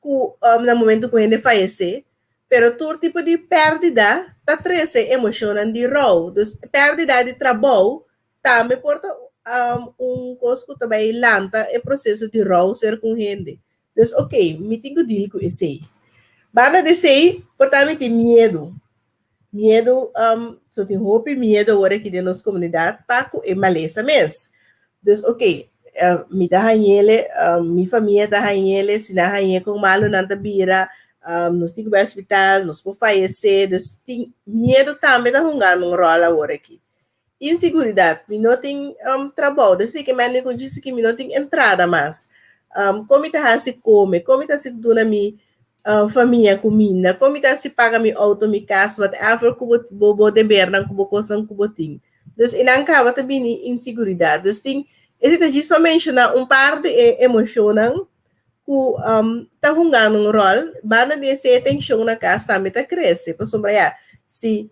ku na momento ku hende fayesé, pero tur tipo di pèrdida ta trese emoshonnan di rou. Dus pèrdida di trabou tambe por ta un kos ku ta bai lanta e proseso di rou serka un hende. Dus oké, mi tin ku deal ku esei. Banda di esei por ta mi tin miedu. Miedu, so tin hopi miedu awor aki den nos komunidat pa ku e malesa mes. Dus oké, mi ta hañ'ele, mi famia ta hañ'ele, si nan hañ'é kon malu nan ta bira, nos tin ku bai hospital, nos por fayesé, dus tin miedu tambe ta hungando un ròl awor aki. Inseguridat, mi no tin trabou, dus esei ke mende ku djis aki mi no tin entrada mas. Kon mi ta hasi kome? Kon mi ta hasi duna mi famia kuminda? Kon mi ta hasi paga mi outo, mi kas, whatever ku bo bo debernan ku bo kosnan ku bo tin. Dus einan kaba ta bini inseguridat. Dus tin, esei ta djis pa menshoná un par di e emoshonnan ku ta hungando un ròl. Banda di esei e tenshon na kas tambe ta krese, pasobra ya, si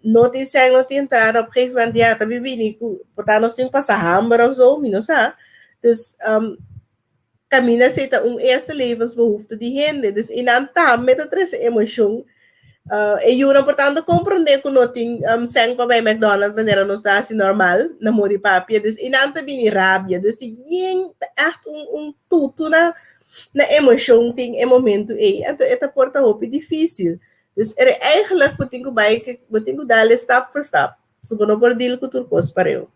no tin sèn, no tin entrada, op gegeven moment ya ta bibini ku por ta nos tin pasa hamber of zo, mi no sa. Dus kaminda esei ta un eerste levensbehoefte di hende. Dus einan tambe ta trese emoshon. E yunan por tanto komprondé ku no tin sèn pa bai McDonald's manera nos ta hasi normal na mori papia. Dus einan ta bini rabia. Dus tin yen ta ègt un un tutu na na emoshon tin e momento ei. Anto e ta por ta hopi difísil. Dus er eigenlijk bo tin ku bai, bo tin ku dale stap for stap. So bo no por deal ku tur kos pareu.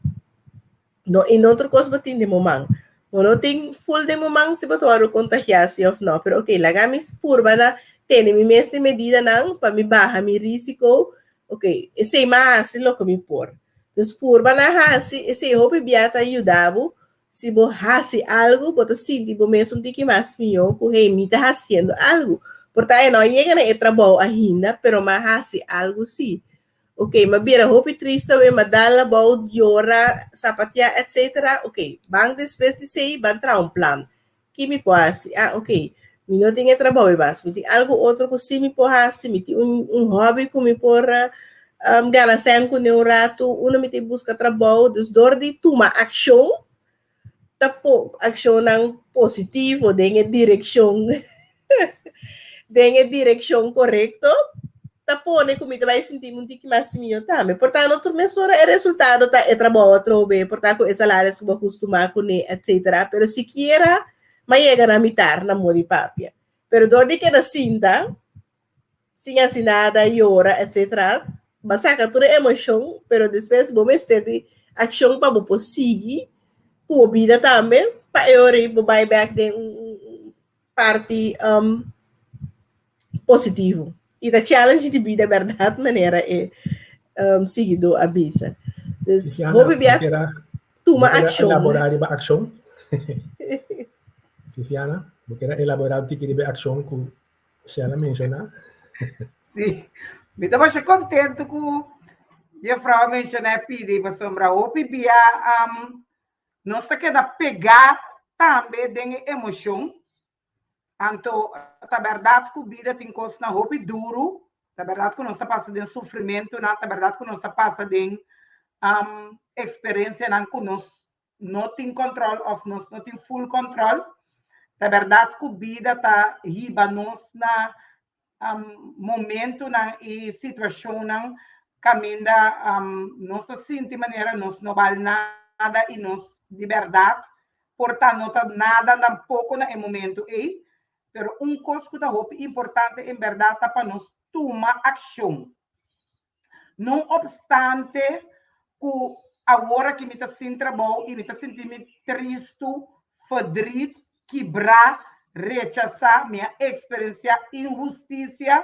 No, i no tur kos bo tin den bo man. Bo no tin full den bo man si bo ta wòrdu kontagiá si òf no. Pero oké, laga mi purba na tene mi mes den medidanan pa mi baha mi risiko. Oké, esei mi a hasi loke mi por. Dus purba na hasi esei hopi bia ta yuda bo. Si bo hasi algu, bo ta sinti bo mes un tiki mas mihó ku, hey, mi ta hasiendo algu. Por ta e no a yega na e trabou ainda, pero m'a hasi algu sí. Ok, m'a bira hopi triste awe, m'a dal abou, yora, sapatiá, etcetera. Ok, ban despues di esei, ban traha un plan. Ki mi por hasi? Ah, ok, mi no tin e trabou ei mas. Mi tin algu otro ku sí mi por hasi, mi tin un un hobby ku mi por gana sèn kuné un ratu, unda mi tin buska trabou. Dus dor di tuma akshon, ta po akshonnan positivo den e direkshon den e direkshon korekto, ta pone ku mi ta bai sinti mi un tiki mas mihó tambe. Por ta no tur mesora e resultado ta e trabou atrobe, por ta ku e salaris ku bo a kustumá kuné, etcetera. Pero sikiera m'a yega na mitar na modi papia. Pero dor di keda sinta, sin hasi nada, yora, etcetera, bo a saka tur e emoshon, pero despues bo mester di akshon pa bo por sigui ku bo bida tambe, pa e ora ei bo bai bèk den un parti positivo. I ta challenge di bida berdad manera e siguidó a bisa. Dus Luciana, hopi bia bo kera, tuma bo kera akshon. elaborá riba akshon? Sifiana, bo kera elaborá un tiki riba e akshon ku Shella menshoná? Sí, mi ta masha kontentu ku juffrouw a menshoná e pidi pasobra hopi bia nos ta keda pegá tambe den e emoshon. Anto ta bèrdat ku bida tin kosnan hopi duru, ta bèrdat ku nos ta pasa den sufrimentunan, ta bèrdat ku nos ta pasa den eksperensianan ku nos no tin kòntròl òf nos no tin full kòntròl. Ta bèrdat ku bida ta hiba nos na momentunan i situashonnan kaminda nos ta sinti manera nos no bal nada i nos di bèrdat por ta no ta nada tampoko na e momento ei. Pero un kos ku ta hopi importante en bèrdat ta pa nos tuma akshon. No opstante ku awor aki mi ta sin trabou i mi ta sinti mi tristu, ferdriet, kibrá, rechasá, mi a eksperensiá inhustisia,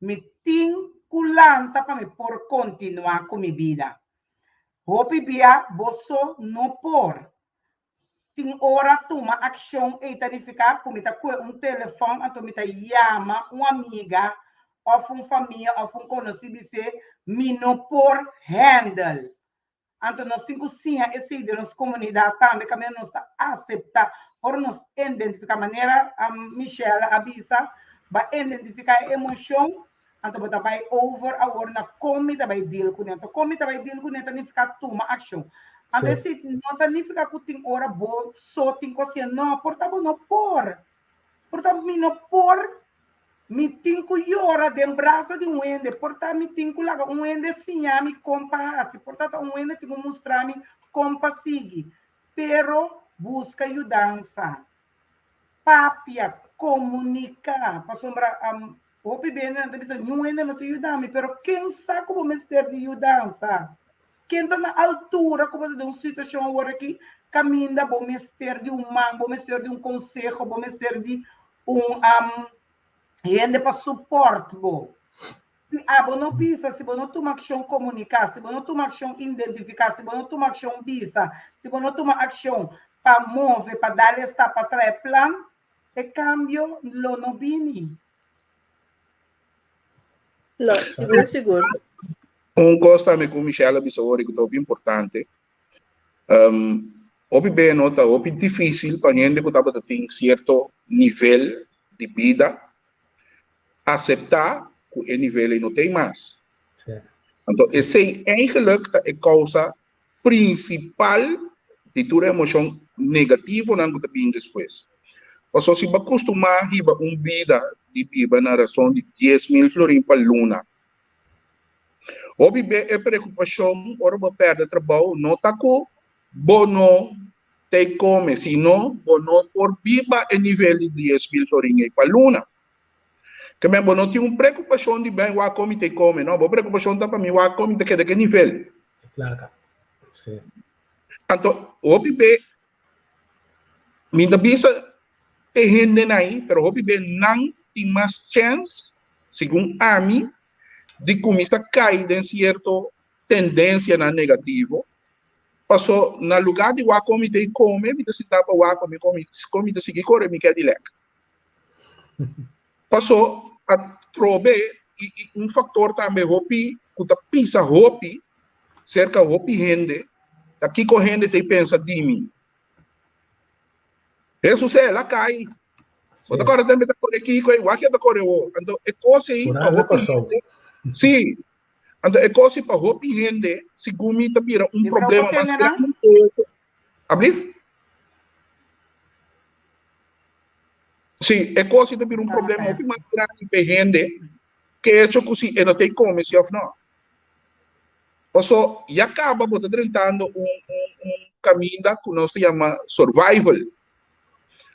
mi tin ku lanta pa mi por kontinuá ku mi bida. Hopi bia bo so no por. Tin ora tuma akshon ei ta nifiká ku mi ta kohe un telefòn anto mi ta yama un amiga. òf un famia òf un konosí bis'é, Mi no por hèndel. Anto nos tin ku siña esei den nos komunidat tambe kaminda nos ta aseptá ora nos identifiká manera Michelle a bisa ba identifiká e emoshon anto bo ta bai over awor na kon mi ta bai deal kuné anto kon mi ta bai deal kuné ta nifiká tuma akshon anto esei no ta nifiká ku tin ora bo so tin ku hasié no por ta bo no por por ta mi no por Mi tin ku yora den brasa di un hende, por ta mi tin ku laga un hende siña mi kon pa hasi, por ta ta un hende tin ku mustra mi kon pa sigui. Pero buska yudansa, papia, komuniká, pasobra hopi bende nan ta bisa niun hende no ta yuda mi, pero ken sa ku bo mester di yudansa? Ken ta na altura ku bo ta den un situashon awor aki kaminda bo mester di un man, bo mester di un konseho, bo mester di un hende pa support bo. Si abo no bisa, si bo no tuma akshon komuniká, si bo no tuma akshon identifiká, si bo no tuma akshon bisa, si bo no tuma akshon pa move, pa dal e stap, pa traha e plan, e kambio lo no bini. No, sigur, sigur. Un kos tambe ku Michelle a bisa ora ku ta hopi importante, Hopi be no ta hopi difísil pa hende ku tabata tin sierto nivel di bida aseptá ku e nivel ei no t'ei mas. Anto esei eigenlijk ta e kousa prinsipal di tur e emoshon negativonan ku ta bini despues. Pasobra si bo a kustumá hiba un bida di biba na rason di 10,000 florin pa luna, Hopi be e preokupashon ora bo pèrdè trabou no ta ku bo no ta e kome, sino bo no por biba e nivel di 10,000 florin ei pa luna. Ke men bo no tin un preokupashon di ben wak kon mi ta e kome, no, bo preokupashon ta pa mi wak kon mi ta keda ku e nivel. E plaka, si. Anto hopi be Mi ta bisa e hendenan ei, pero hopi be nan tin mas chèns, segun ami, di kuminsá kai den sierto tendensianan negativo. Paso na lugá di wak kon mi ta i kome, mi ta sintá pa wak kon mi kon mi ta sigui kore mi Cadillac. Paso atrobe i un faktor tambe hopi ku ta pisa hopi serka hopi hende ta kiko hende ta pensa di mi. Hesus el a kai. Bo ta kòrda tempu e ta kore kiko ei? Wak e ta kore awor. Anto e kos ei pa hopi hende, sí, anto e kos ei pa hopi hende segun mi ta bira un problema mas grandi. Ablief? Sí, e kos ei ta bira un problema hopi mas grandi pa e hende ke echo ku si e no ta e kome si òf no. Paso ya kaba bo ta drentando un un un kaminda ku nos ta yama survival.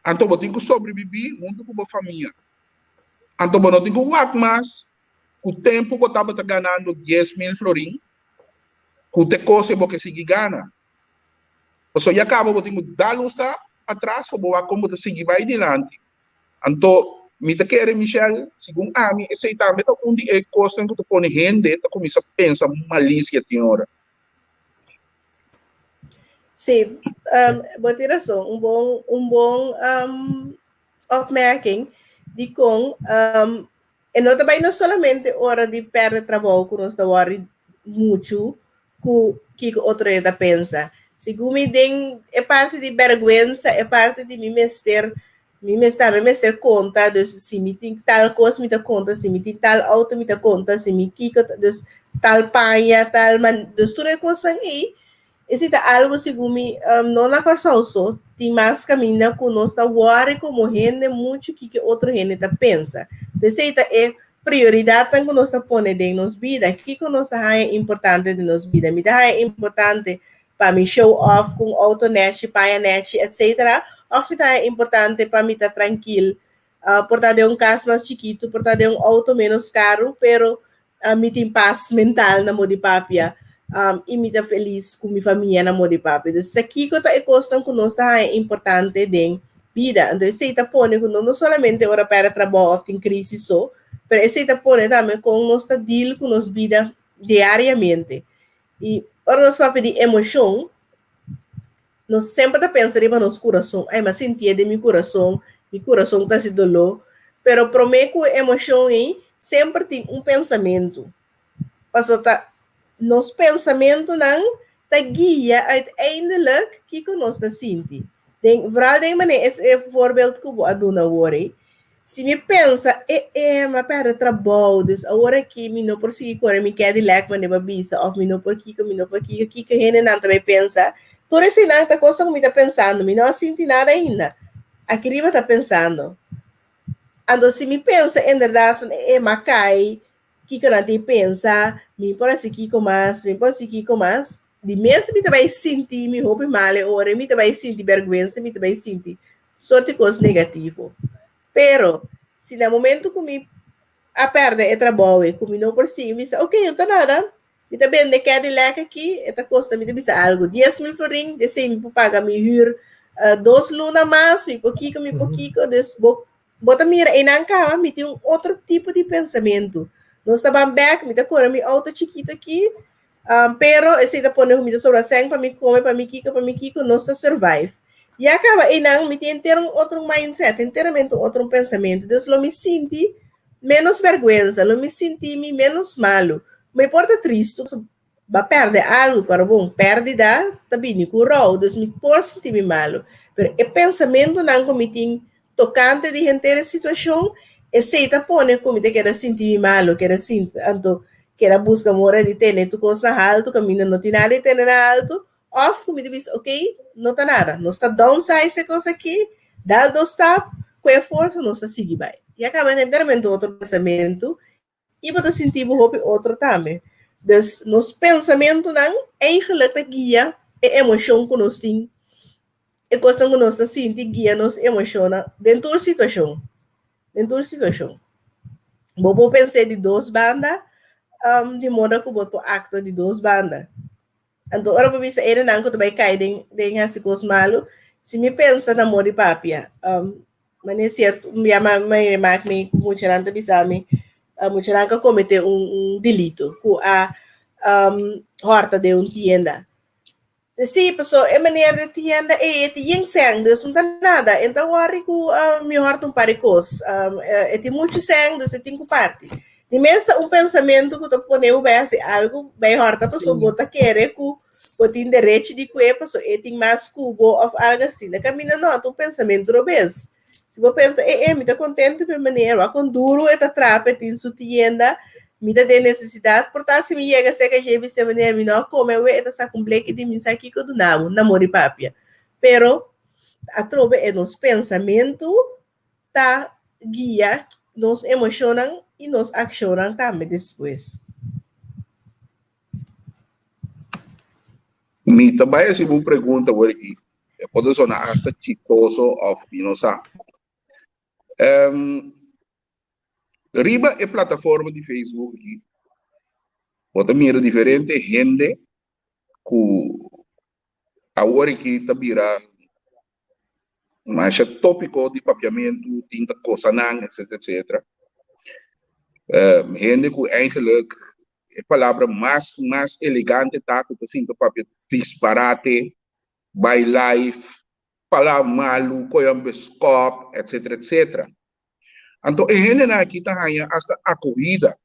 Anto bo tin ku sobrebibí huntu ku bo famia. Anto bo no tin ku wak mas ku tempu bo tabata ganando 10,000 florin ku te kos ei bo ke sigui gana. Paso ya kaba bo tin ku dal un stap atras pa bo wak kon bo ta sigui bai dilanti. Anto, mi ta kere, Michelle, segun ami, esei tambe ta un di e kosnan ku ta pone hende ta kuminsá pensa malisia tin ora. Sí, bo tin rason. Un bon, un bon opmerking dikon e no ta bai no solamente ora di pèrdè trabou ku nos ta wòri muchu ku kiko otro hende ta pensa. Segun mi den e parti di bèrgwensa, e parti di mi mester, mi mes tambe mester konta, dus si mi tin tal kos mi ta konta, si mi tin tal outo mi ta konta, si mi kiko, dus tal paña, tal man, dus tur e kosnan ei, esei ta algu segun mi no na Kòrsou so, tin mas kaminda ku nos ta wòri komo hende muchu kiko otro hende ta pensa. Entonces esei ta e Prioridatnan ku nos ta pone den nos bida. Kiko nos ta haña importante den nos bida? Mi ta haña importante pa mi show off ku un outo nèchi, paña nèchi, etcetera? Òf mi ta haña importante pa mi ta trankil, por ta den un kas mas chikitu, por ta den un outo ménos karu, pero mi tin pas mental na modi papia i mi ta felis ku mi famia na modi papia? Dus ta kiko ta e kosnan ku nos ta haña importante den bida. Anto esei ta pone ku no no solamente ora pèrdè trabou òf tin krísis so, pero esei ta pone tambe kon nos ta deal ku nos bida diariamente. I ora nos papia di emoshon, nos semper ta pensa riba nos kurason. Ai, mi a sintié den mi kurason, mi kurason ta hasi doló. Pero promé ku e emoshon ei, semper tin un pensamentu. Paso ta nos pensamentunan ta guia uiteindelijk kiko nos ta sinti. Den, vooral den manera es e voorbeeld ku bo a duna awor ei. Si mi pensa, e e, mi a pèrdè trabou, dus awor aki mi no por sigui kore mi Cadillac manera bo a bisa, òf mi no por kiko, mi no por kiko, kiko hendenan ta bai pensa? Tur eseinan ta kosnan ku mi ta pensando, mi no a sinti nada ainda. Aki riba ta pensando. Anto si mi pensa inderdaad van e e, mi a kai, kiko nan tin pensa, mi por hasi kiko mas, mi por hasi kiko mas, di mes mi ta bai sinti mi hopi mal e ora, mi ta bai sinti bèrgwensa, mi ta bai sinti sorti kos negativo. Pero, si na momento ku mi a pèrdè e trabou e ku mi no por sigui, mi bisa, ok, no ta nada, mi ta bende Cadillac aki, e ta kosta, mi ta bisa algu, 10,000 florin, desei mi por paga mi hür dos luna mas, mi por kiko, mi por kiko, dus bo bo ta mira einan kaba, mi tin un otro tipo di pensamentu. Nos ta ban bèk, mi ta kore mi outo chikitu aki, Pero esei ta pone ku mi ta sobra sèn pa mi kome, pa mi kiko, pa mi kiko, nos ta survive. Ya kaba einan mi tin henter un otro mindset, henteramente un otro pensamentu. Dus lo mi sinti ménos bèrgwensa, lo mi sinti mi ménos malu. Mi por ta tristu, bo a pèrdè algu, kòrda bon, pèrdida ta bini ku rou, dus mi por sinti mi malu. Pero e pensamentunan ku mi tin tokante di henter e situashon, esei ta pone ku mi ta keda sinti mi malu, keda sinti, anto keda buska mora di tene tur kos na haltu, kaminda no tin nada di tene na haltu, òf ku mi ta bisa ok, no ta nada, nos ta downsize e kos aki, dal dos stap, ku e forsa nos ta sigui bai. I a kaba henteramente otro pensamentu I bo ta sinti bo hopi otro tambe. Dus nos pensamentunan eigenlijk ta guia e emoshon ku nos tin, e kosnan ku nos ta sinti guia nos emoshonnan den tur situashon, den tur situashon. Bo por pens'é di dos banda, di moda ku bo por aktua di dos banda. Anto ora bo bisa erenan ku ta bai kai den den hasi kos malu, si mi pensa na mor di papia, manera sierto un bia ma mi remak mi ku muchanan ta bisa mi, muchanan ku a kometé un un delito, ku a hòrta den un tienda. Si, paso e manera di tienda ei e tin yen sèn, dus no ta nada, e no ta wòri ku mi hòrta un par di kos, e tin muchu sèn, dus e tin ku parti. Di mes ta un pensamentu ku ta pone bo bai hasi algu, bai hòrta pasobra bo ta kere ku bo tin derechi di kue pasobra e tin mas ku bo òf algu asina. Kaminda no, ta un pensamentu robes. Si bo pensa, e e, mi ta kontentu ku e manera, wak kon duru e ta traha pa e tin su tienda, mi ta den nesesidat, por ta si mi yega serka dje i bisa e manera mi no a kome awe, e ta saka un bleki di mi, sa kiko duna bo, na mori papia. Pero atrobe e nos pensamentu ta guia nos emoshonnan i nos akshonnan tambe despues. Mi ta bai hasi bo un pregunta awor aki. E por ta sona asta chistoso òf mi no sa. Riba e plataforma di Facebook aki, bo ta mira diferente hende ku awor aki ta bira Masha tópiko di papiamentu tin ta kosanan etcetera etcetera. Hende ku eigenlijk e palabra mas mas elegante ta ku ta sinta papia disparate, bai live, palabra malu, koe un beskòp etcetera etcetera. Anto e hendenan aki ta haña asta akohida.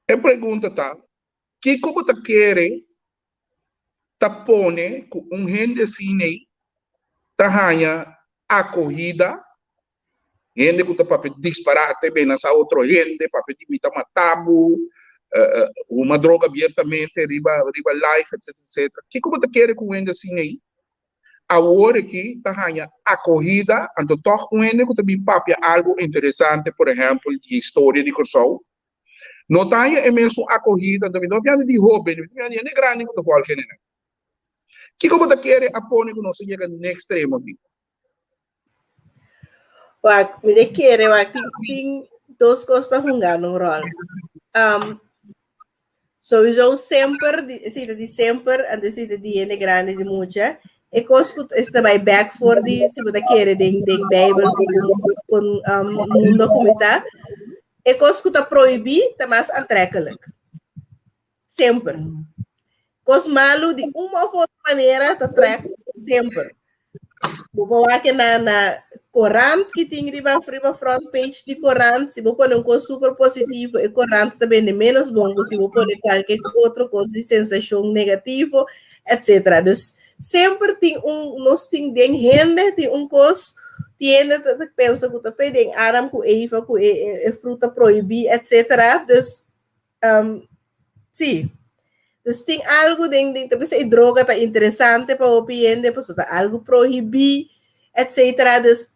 E pregunta ta, kiko bo ta kere ta pone ku un hende asin'ei ta haña akohida, hende ku ta papia disparate, menasá otro hende, papia di mi ta mata bo, huma droga abiertamente riba riba live etcetera etcetera. Kiko bo ta kere ku un hende asin'ei awor aki ta haña akohida, anto tòg un hende ku ta bin papia algu interesante, por ehèmpel di historia di Kòrsou, No ta haña e mesun akohida, anto mi no biandi di hóben, mi ta biandi hende grandi ku ta vòlg hendenan. Kiko bo ta kere a pone ku nos a yega n'e ekstremo aki? Wak, mi ta kere wak tin tin dos kos ta hunga un ròl. Um, Sowieso semper, di, esei ta di semper, anto esei ta di hende grandi di mucha. E kos ku esta bai back for di si bo ta kere den den Bijbel ku kon um, mundo a kuminsá. E kos ku ta prohibí ta mas aantrekkelijk. Semper. Kos malu di un of otro manera ta trek semper. Bo por wak na na korant ki tin riba riba front page di korant, si bo pone un kos super positivo, e korant ta bende menos bon ku si bo pone kualke otro kos di sensashon negativo, etc. Dus semper tin un nos tin den hende tin un kos tin hende ta ta pensa ku ta fe den Adam ku Eva ku e e e fruta prohibí etc. Dus um, sí. Dus tin algo den, den ta bisa e droga ta interesante pa hopi hende, pasobra ta algo prohibí, etc. Dus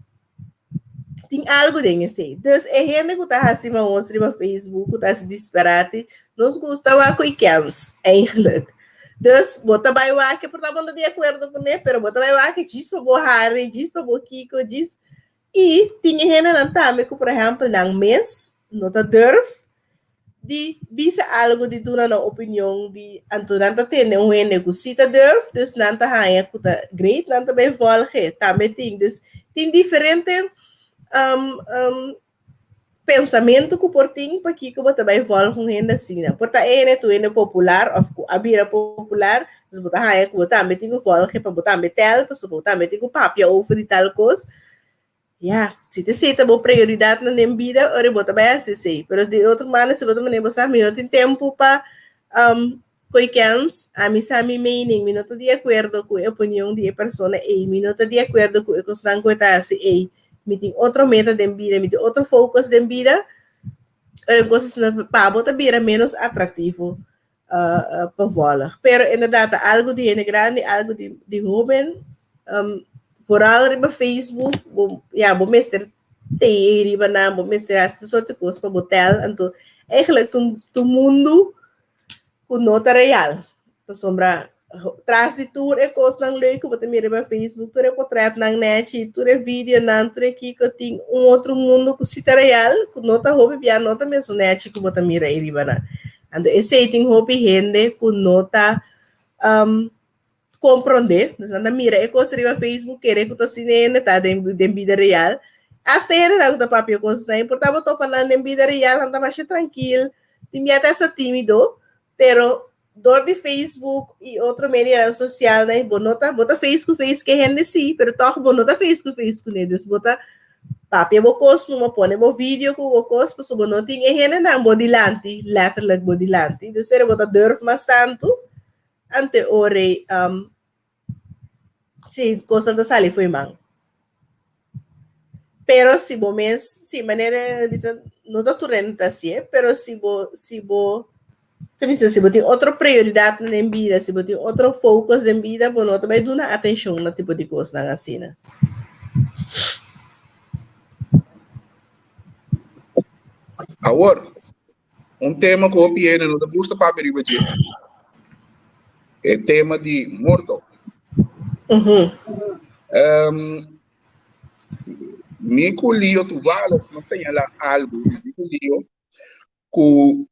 tin algo den esei. Dus e hende ku ta hasi mahos riba Facebook, ku ta hasi disparate, nos gusta wak ku e kens, eigenlijk. Dus bo ta bai wak, por ta bo no ta di akuerdo kuné, pero bo ta bai wak djis pa bo hari, djis pa bo kiko, djis. I tin e hendenan tambe ku, por ehèmpel, nan mes no ta durf di bisa algo, di duna nan opinion, di anto nan ta tende un hende ku si ta durf, dus nan ta haña ku ta great, nan ta bai volge. Tambe tin, dus tin diferente um, um, pensamentu ku por tin pakiko bo ta bai volge un hende asina. Por ta e hende ta un hende popular òf ku a bira popular, dus bo ta haña ku bo tambe tin ku volge pa bo tambe tèl, pasobra bo tambe tin ku papia over di tal kos. Ya, si ta esei ta bo prioridadnan den bida, ora bo ta bai hasi esei. Pero di otro banda, si bo ta manera bo sa, mi no tin tempu pa um, koi kens, ami sa mi mening, mi no ta di akuerdo ku e opinion di e persona ei, mi no ta di akuerdo ku e kosnan ku e ta hasi ei, mi tin otro meta den bida, mi tin otro focus den bida, ora e kos asina pa bo ta bira menos atraktivo uh, pa volg. Pero inderdaad, ta algo di hende grandi, algo di, di hoben, um, vooral riba Facebook, bo, ja, bo mester te riba nan, bo mester hasi tur soort di kos pa bo tel, anto eigenlijk tu, tu mundu ku no ta real. Pasobra tras di tur e kosnan leuk ku bo ta mira riba Facebook, tur e potretnan nechi, tur e videonan, tur e kiko, tin un otro mundo ku si ta real, ku no ta hopi bia, no ta mesun nechi ku bo ta mira ei riba nan. Anto esei tin hopi hende ku no ta um, komprondé, dus nan ta mira e kos riba Facebook, kere ku ta asina hende ta den, den bida real. Hasta hendenan ku ta papia kosnan, por ta bo topa nan den bida real, nan ta masha trankil, tin bia ta hasta tímido, pero dor di Facebook y otro medianan socialnan bo no ta bo ta face ku face ku e hende sí, pero tòg bo no ta face ku face kuné, dus bo ta papia bo kos numa, pone bo video ku bo kos, pasobra bo no tin e hendenan bo dilanti, letterlijk bo dilanti, dus bo ta durf mas tantu ante ora ei um, sí, kosnan ta sali fo'i man. Pero si bo mes, sí, manera bisa, no ta tur hende ta hasié, pero si bo, si bo, ta bisa, si bo tin otro prioridatnan den bida, si bo tin otro focus den bida, bo no ta bai duna atenshon na tipo di kosnan asina. Awor, Un tema ku hopi hende no ta gusta papia riba dje, e tema di morto. Mi ku Lio toevallig no señalá algu, mi ku Lio, ku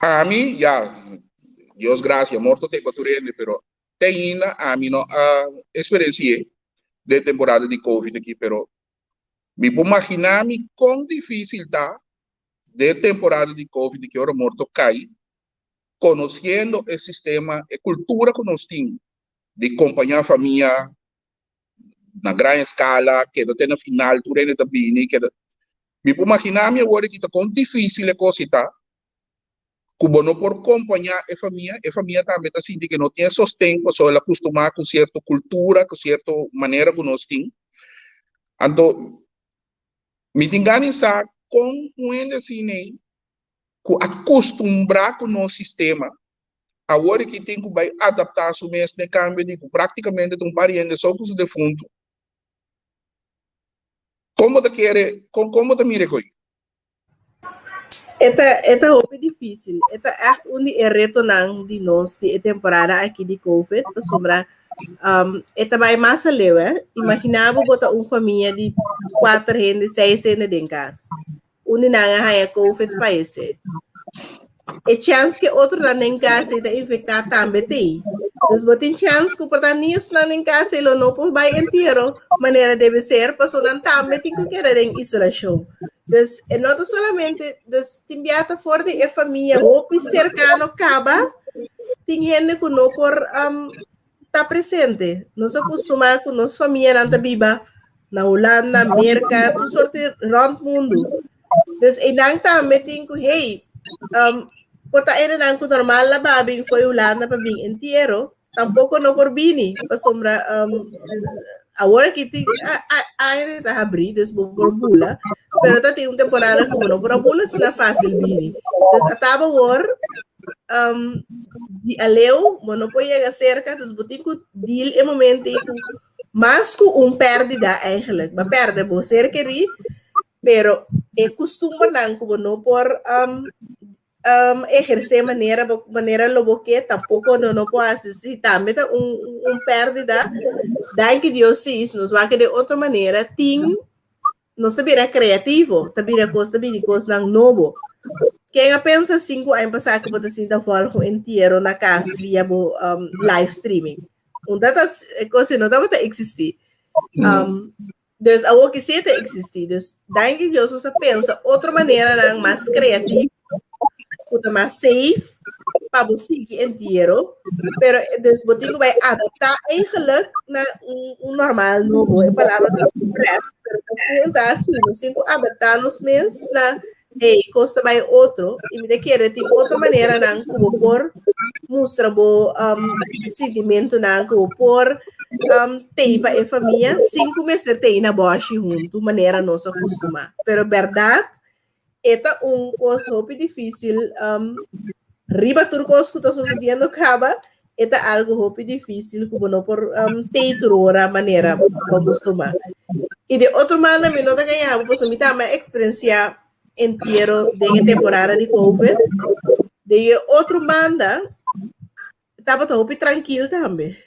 ami, ya, Dios gracia, morto ta e pa tur hende, pero te ainda ami no a eksperensi'é den temporada di covid aki, pero Mi por maginá mi kon difísil ta den e temporada di covid di ki ora morto kai, konosiendo e sistema, e kultura ku nos tin di kompañá famia na gran eskala, keda te na final tur hende ta bini, keda. Mi por maginá mi awor aki ta kon difísil e kos ei ta, ku bo no por kompañá e famia, e famia tambe ta sinti ke no tin e sosten pasobra el a kustumá ku sierto kultura, ku sierto manera ku nos tin. Anto mi tin gana di sa kon un hende asina ei ku a kustumbrá ku nos sistema awor aki tin ku bai adaptá su mes na e kambio di ku práktikamente ta un par di hende so ku su defuntu. Kon bo ta kere, kon bo ta mira e koi? E ta, e ta hopi difícil. E ta echt un di e retonan di nos di e temporada aki di COVID, pasobra um, e ta bai mas aleu, eh. Imagina bo bo ta un famia di kuater hende, seis hende den kas. Un di nan a haña COVID fayesé. E chance ke otronan den kas ei ta infektá tambe t'ei. Dus bo tin chance ku por ta ni esnan den kas ei lo no por bai entiero manera debe ser, pasobra nan tambe tin ku keda den isolashon. Dus e no ta solamente, dus tin bia ta for di e famia hopi serkano kaba, tin hende ku no por um, ta presente. Nos a kustumá ku nos famianan ta biba na Hulanda, Merka, tur sorti rònt mundu. Dus einan tambe tin ku, hey, um, por ta erenan ku normal la ba bin fo'i Hulanda pa bin entiero, tampoko no por bini, pasobra um, awor aki tin aire ta habrí, dus bo por bula, pero ta tin un temporada ku bo no por a bula asina fásil bini. Dus ataba awor um, di aleu, bo no por yega cerca, dus bo tin ku deal e momento ei ku mas ku un pérdida eigenlijk. Ba perde bo ser kerí, pero e kustumbernan ku bo no por um, um, ehersé manera, bo, manera lo bo ke, tampoko no, no por hasi. Si tambe ta un, un pérdida, danki Dios si, nos wak de otro manera, tin Nos ta bira kreativo, ta bira kos, ta bini kosnan nobo. Ken a pensa 5 aña pasá ku bo ta sinta volg un entiero na kas via bo live streaming? Unda ta e kos no tabata eksistí. Dus awor ki sí ta eksistí. Dus danki Dios nos a pensa otro maneranan mas kreativo, ku ta mas safe pa bo sigui entiero. Pero dus bo tin ku bai adaptá eigenlijk na un normal nobo. E palabra no ta pret, pero ta asina, ta asina. Nos tin ku adaptá nos mes na hey, kos ta bai otro. I mi ta kere tin otro maneranan ku bo por mustra bo sintimentunan, ku bo por tei pa e famia sin ku mester tei na bòshi huntu manera nos a kustumá. Pero bèrdat e ta un kos hopi difísil riba tur kos ku ta sosediendo kaba, e ta algu hopi difísil ku bo no por tei tur ora manera bo kustumá. I di otro banda mi no ta gaña bo pasobra mi tambe a eksperensiá entiero den e temporada di covid. Di e otro banda tabata hopi trankil tambe.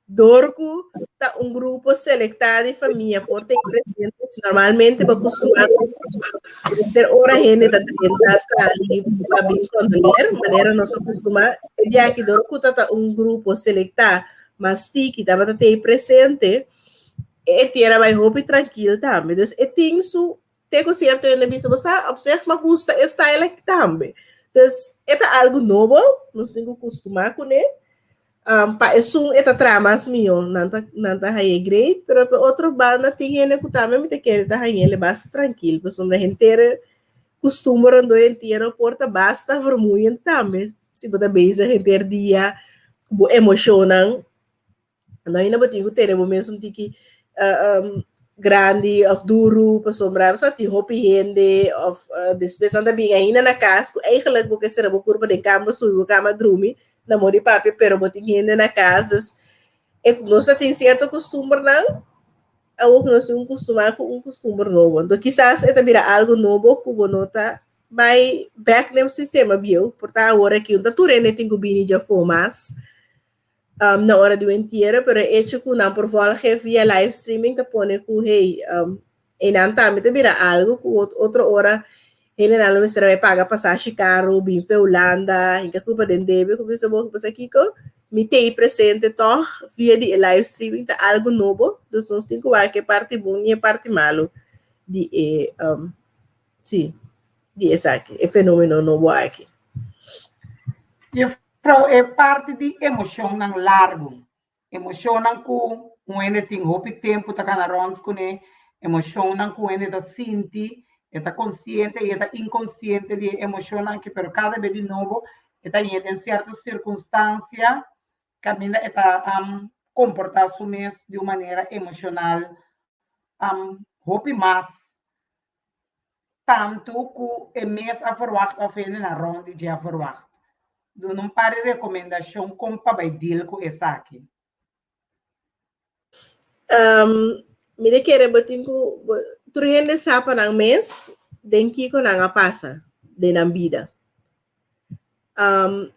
Dor ku ta un grupo selektá di famia por ta presente, normalmente bo kustumá ter ora hende ta drenta sali pa bin kondoleer, manera nos a kustumá. E biaha aki dor ku ta un grupo selektá mas tiki tabata tei presente, e tera bai hopi trankil tambe. Dus e tin su te ku sierto hende bisa bo sa op zich mi a gusta e style aki tambe. Dus e ta algu nobo, nos tin ku kustumá kuné. Pa esun e ta traha mas mihó, nan ta nan ta hañ'é great, pero pa e otro banda tin hende ku tambe mi ta kere ta hañ'é basta trankil, pasobra henter e kustumber rondó entiero por ta basta vermoeiend tambe si bo ta bezig henter dia ku bo emoshonnan. No ainda bo tin ku tene bo mes un tiki grandi of duru pasobra sa tin hopi hende of despues nan ta bin ainda na kas ku eigenlijk bo ke sera bo kurpa den kama subi bo kama drumi na mori papia pero bo tin hende na kas dus e nos ta tin sierto kustumbernan awor ku nos tin un kustumá ku un kustumber nobo enton kisas e ta bira algu nobo ku bo no ta bai bèk den sistema bieu por ta awor aki un ta tur hende tin ku bini djafó mas na ora di un entiero, pero e hecho ku nan por volge via live streaming ta pone ku hey, einan tambe ta bira algo ku otro ora hendenan lo mester a bai paga pasashi karo, bin fe Hulanda, hinka kulpa den debe ku bisa bo ku pasa kiko, mi t'ei presente tòg via di e live streaming ta algo nobo, dus nos tin ku wak e parti bon i e parti malu di e si, di esaki, e fenomeno nobo aki. Juffrouw, e parti di emoshonnan largu, emoshonnan ku un hende tin hopi tempu ta kana rònt kuné, emoshonnan ku un hende ta sinti, e ta konsiente i e ta inkonsiente di e emoshonnan aki, pero kada bes di nobo e ta yega den sierto sirkunstansia kaminda e ta komportá su mes di un manera emoshonal hopi mas tantu ku e mes a ferwagt òf hendenan rònt di dje a ferwagt. Duna un par di rekomendashon kon pa bai deal ku esaki. Mi ta kere bo tin ku tur hende sa pa nan mes den kiko nan a pasa den nan bida.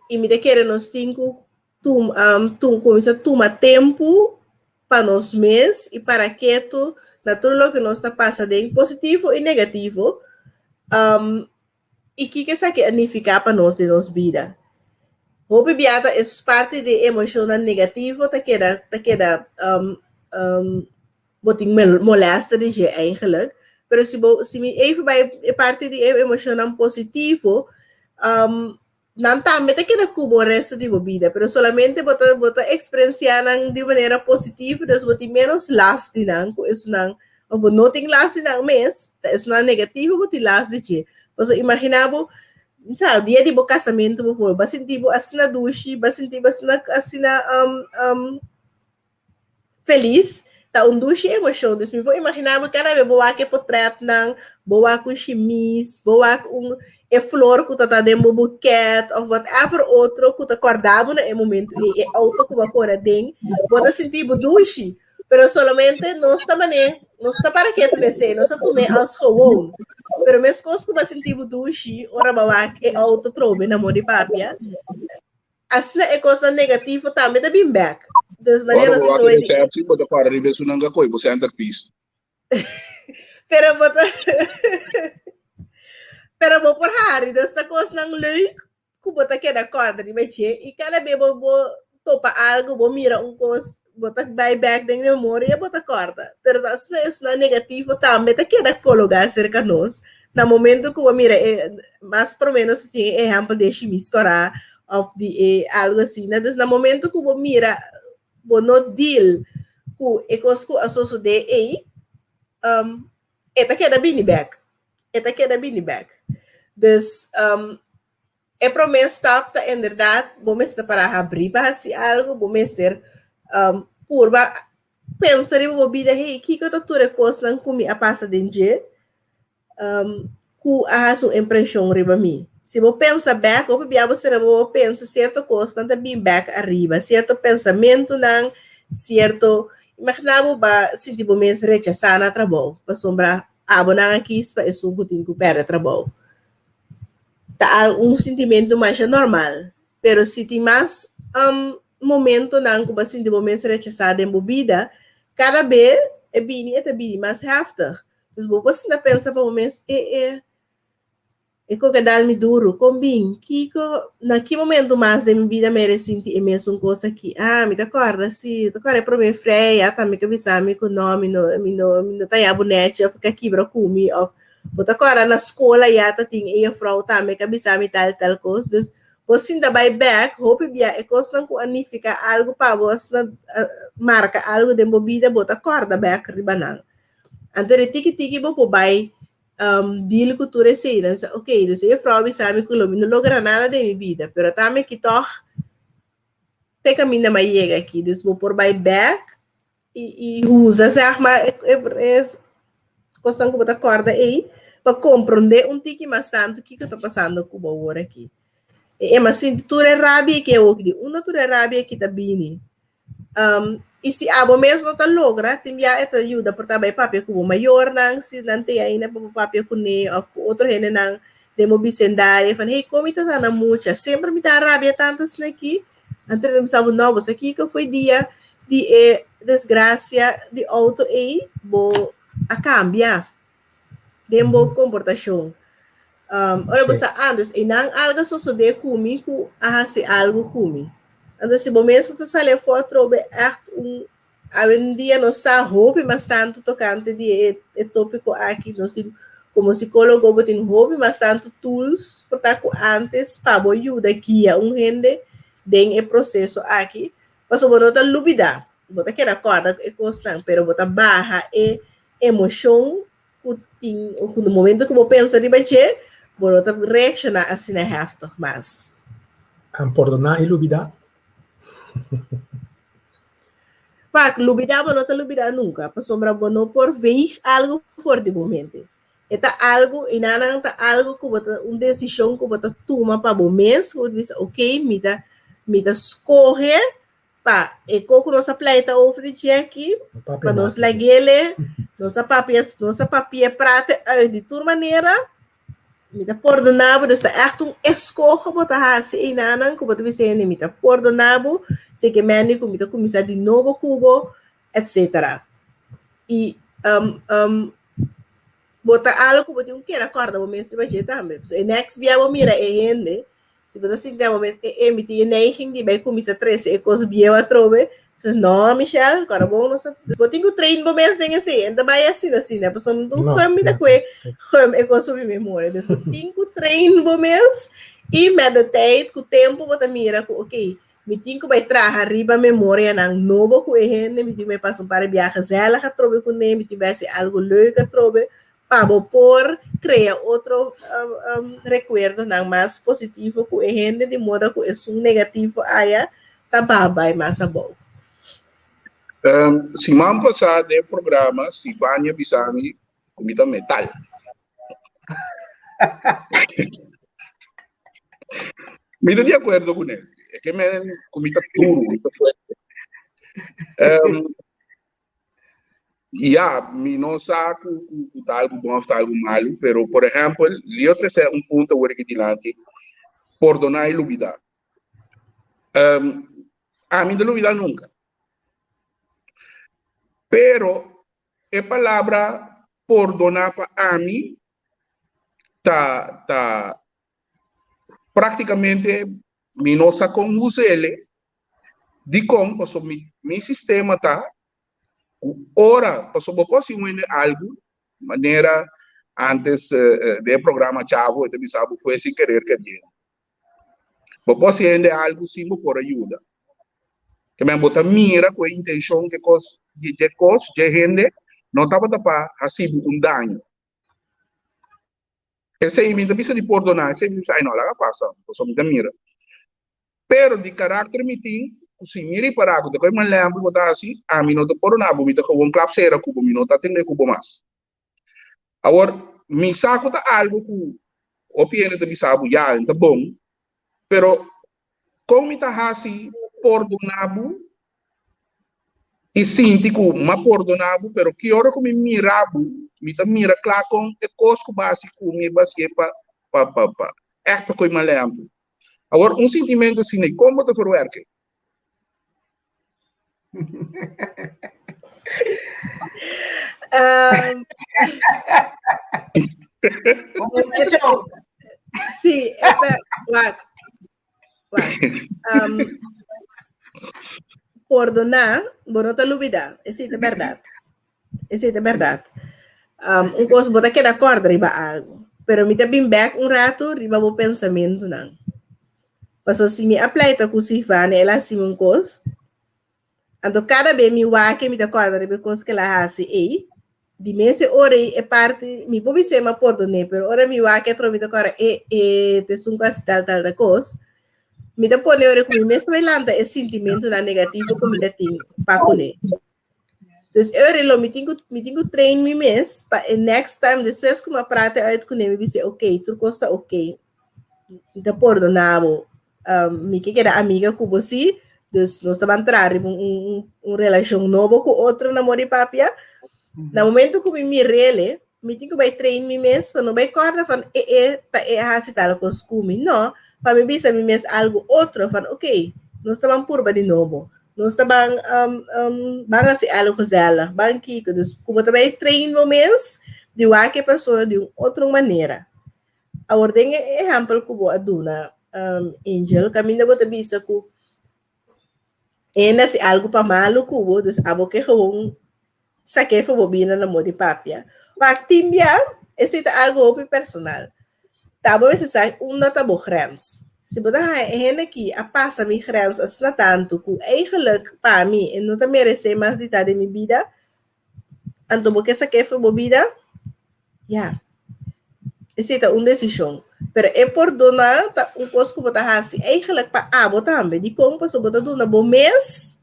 I mi ta kere nos tin ku tum tum kuminsá tuma tempu pa nos mes i para ketu na tur loke nos ta pasa den positivo i negativo i kiko esaki a nifiká pa nos den nos bida. Hopi bia ta es parti di emoshonnan negativo ta keda ta keda bo tin molèster di dje eigenlijk pero si bo si mi even bai e parti di e emoshonnan positivo. Nan tambe ta keda ku bo resto di bo bida, pero solamente bo ta bo ta eksperensiá nan di manera positivo, dus bo tin ménos last di nan ku esunnan, òf bo no tin last di nan mes, ta esunnan negativo bo tin last di dje. Pasobra imaginá bo, sa, dia di bo kasamentu bovoorbeeld, bo a sinti bo asina dushi, bo a sinti bo asina asina Felis ta un dushi emoshon. Dus mi por imaginá bo kada bes bo wak e potretnan, bo wak un shimis, bo wak un e flor ku ta ta den bo buket òf whatever otro ku ta kòrda bo na e momentu ei, e outo ku bo a kore aden, bo ta sinti bo dushi. Pero solamente nos ta manera, nos ta para ketu na esei, nos ta tum'é als gewoon. Pero meskos ku bo a sinti bo dushi ora bo a wak e outo trobe na Modi Papia, Asina e kosnan negativo tambe ta bin bek. Dus manera nos bisa wei di. Bo ta para riba esunnan ka koi bo centerpiece. Pero bo ta Pero bo por hari, dus ta kosnan leuk ku bo ta keda kòrda riba dje i kada be bo bo topa algu, bo mira un kos, bo ta bai bek den memoria bo ta kòrda. Pero ta asina esunnan negativo tambe ta keda kologá serka nos Na momento ku bo mira e mas por menos tin e ehèmpel di e shimis kòrá òf di e algu asina. Dus na momento ku bo mira bo no deal ku e kos ku a sosodé ei, um, e ta keda bini bèk. E ta keda bini bèk. Dus um, e promé stap ta inderdaad bo mester para habrí pa hasi algu, bo mester um, purba pensa riba bo bida, hey, kiko ta tur e kosnan ku mi a pasa den dje um, ku a hasi un impreshon riba mi? Si bo pensa bèk, hopi bia bo sera bo pensa sierto kosnan ta bin bèk ariba, sierto pensamentunan, sierto, imaginá bo ba sinti bo mes rechasá na trabou, pasobra abo nan a kis pa esun ku tin ku pèrdè trabou. Ta un sintimentu masha normal, pero si tin mas um, momentonan ku bo a sinti bo mes rechasá den bo bida, kada be e bini e ta bini mas heftig. Dus bo por sinta pensa pa bo mes, e e e koke dal mi duru, kon bin? Kiko, na ki momento mas den mi bida mi a resinti e mesun kos aki? Ah, mi ta kòrda si, mi ta kòrda e promé freya tambe ke bisa mi ku no, mi no, mi no, mi no ta ya bo nèchi òf ke a kibra ku mi òf bo ta kòrda na skol ayá ta tin e jefrou tambe ke a bisa mi tal tal kos. Dus Bo sinta bai bek, hopi bia e kosnan ku a nifiká algu pa bo asina marka algu den bo bida, bo ta kòrda bek riba nan. Anto di tiki tiki bo por bai deal ku tur esei. Nan bisa, ok, dus e jufrou a bisa mi ku lo mi no logra nada den mi bida, pero ta mi ki tòg te kaminda mi a yega aki. Dus bo por bai bek i usa zeg maar e kosnan ku bo ta kòrda ei pa komprondé un tiki mas tantu kiko ta pasando ku bo awor aki. E mas sinti tur e rabia ki awor di unda tur e rabia ki ta bini. Um, i si abo mes no ta logra, tin bia e ta yuda por ta bai papia ku bo mayornan, si nan te ainda pa bo papia kuné òf ku otro hendenan den bo bisendario van hey, kon mi ta na mucha? Semper mi ta rabia tantu asina aki. Anto nan bisa bo, no, bo sa kiko foi dia di e desgracia di auto ei, bo a cambia den bo comportacion. Um, ora bo sa, ah, dus einan algo a sosode ku mi ku a hasi algo ku mi. Anto si bo mes ta sali afó atrobe echt un awendia nos sa hopi mas tantu tocante di e, e tópico aki. Nos tin, como psicólogo, bo tin hopi mas tantu tools por ta cu antes pa bo yuda guia un hende den e proceso aki. Pasobra bo no ta lubida, bo ta keda corda e cosnan, pero bo ta baha e emocion cu tin, o cu no momento cu bo pensa riba dje, bo no ta reacciona asina heftig mas. An pordona y lubida? Pak, lubidá bo no ta lubidá nunka, pasobra bo no por veeg algu for di bo mente. E ta algu, i nan ta algu ku bo ta, un desishon ku bo ta tuma pa bo mes, ku bo ta bisa, ok, mi ta, mi ta skohe pa e ko ku nos a pleita over di dje aki, pa nos lag'ele, nos a papia, nos a papia prate uit di tur manera, Mi ta pordoná bo, dus ta ègt un eskoho bo ta hasi einanan ku bo ta bisa hende mi ta pordoná bo, si ke mende ku mi ta kuminsá di nobo ku bo, etsetera. I um, um, bo ta algu ku bo tin ku keda kòrda bo mes riba dje tambe. So e next bia bo mira e hende, Si bo ta sinti abo mes, e e mi tin e neiging di bai kuminsá trese e kos bieu atrobe, so no Michelle, kòrda bon nos a, bo tin ku train bo mes den esei, en ta bai asina asina, pasobra mi ta No, gum mi ta no, kue sí. gum e kos for mi memoria, dus bo tin ku train bo mes. I met de tijd, ku tempu bo ta mira ku oké, mi tin ku bai traha riba memorianan nobo ku e hende, mi tin ku bai pasa un par di biaha gezellig atrobe kuné, mi tin bai hasi algu leuk atrobe pa bo por krea otro rekuerdonan mas positivo ku e hende di moda ku esun negativo aya ta baha bai mas abou. Siman pasá den e programa Sivania bisa mi ku mi ta metal. Mi ta di akuerdo kuné. E ke men ku mi ta duru, mi ta fuerte. Ya, mi no sa ku ku ta algu bon òf ta algu malu, pero por ehèmpel, Leo trese un punto awor aki dilanti, pordoná i lubidá. Ami no ta lubidá nunka. Pero e palabra pordoná pa ami ta ta práktikamente mi no sa kon us'el. Dikon? Pasobra mi mi sistema ta ku ora pasobra bo por hasi un hende algu manera antes den e programa Chavo e ta bisa bo fue sin kerer keriendo. Bo por hasi hende algu sin bo por a yuda. Ke men bo ta mira ku e intenshon di e kos di e kos dje hende no tabata pa hasi bo un daño. Esei mi ta bisa di pordoná, esei mi ta bisa, ai no, laga pasa, pasobra mi ta mira. Pero di karakter mi tin ku si mi ripará ku ta koe malèmpel bo ta hasi, ami no ta pordoná bo, mi ta gewoon klap sera ku bo, mi no ta atendé ku bo mas. Awor, mi sa ku ta algu ku hopi hende ta bisa bo, ya, ta bon, pero kon mi ta hasi pordoná bo i sinti ku m'a pordoná bo, pero ki ora ku mi mira bo, mi ta mira kla kon e kos ku bo a hasi ku mi, bo a hasié pa, pa, pa, pa ègt pa koe malèmpel. Awor, un sintimentu asina, kon bo ta verwerk'e? Sí, esta, wak, wak. Pordoná, bo no ta lubidá, esei ta bèrdat. Esei ta bèrdat. Un kos bo ta keda kòrda riba algu, pero mi ta bin bèk un ratu riba bo pensamentunan. Pasobra si mi a pleita ku Sivana el a hasi mi un kos, anto kada be mi wak mi ta kòrda riba e kos ku el a hasi ei, di mes e ora ei e parti mi por bis'é mi a pordon'é, pero ora mi wak atrobe mi ta kòrda e e ta esun ku a hasi tal tal tal kos, mi ta pone ora ku mi mes ta bai lanta e sintimentunan negativo ku mi ta tin pa kuné. Dus e ora lo mi tin ku mi tin ku train mi mes pa e next time despues ku mi a prate uit kuné mi bis'é ok tur kos ta ok mi ta pordoná bo mi ke keda amiga ku bo sí dus nos ta ban traha riba un un un relashon nobo ku otro na mori papia na momento ku mi mir'é mi tin ku bai train mi mes pa no bai kòrda van e e ta e a hasi tal kos ku mi no pa mi bisa mi mes algu otro van ok nos ta ban purba di nobo Nos ta ban um, um, ban hasi algo gezellig, ban kiko. Dus ku bo ta bai train bo mes di wak e persona di un otro manera. Awor den e ehempel ku bo a duna, um, Angel, kaminda bo ta bisa ku hende hasi algo pa malu ku bo, dus abo ke gewoon sak'é for bo bida na moda di papia. Wak tin bia, esei ta algo hopi personal. Ta bo mester sa unda ta bo grens. Si bo ta haña e hende aki a pasa mi grens asina tantu ku eigenlijk pa mi e no ta meresé mas di ta den mi bida, anto bo ke sak'é for bo bida? Ya. Esei ta un desishon. Pero e pordoná ta un kos ku bo ta hasi eigenlijk pa abo tambe. Dikon? Pasobra bo ta duna bo mes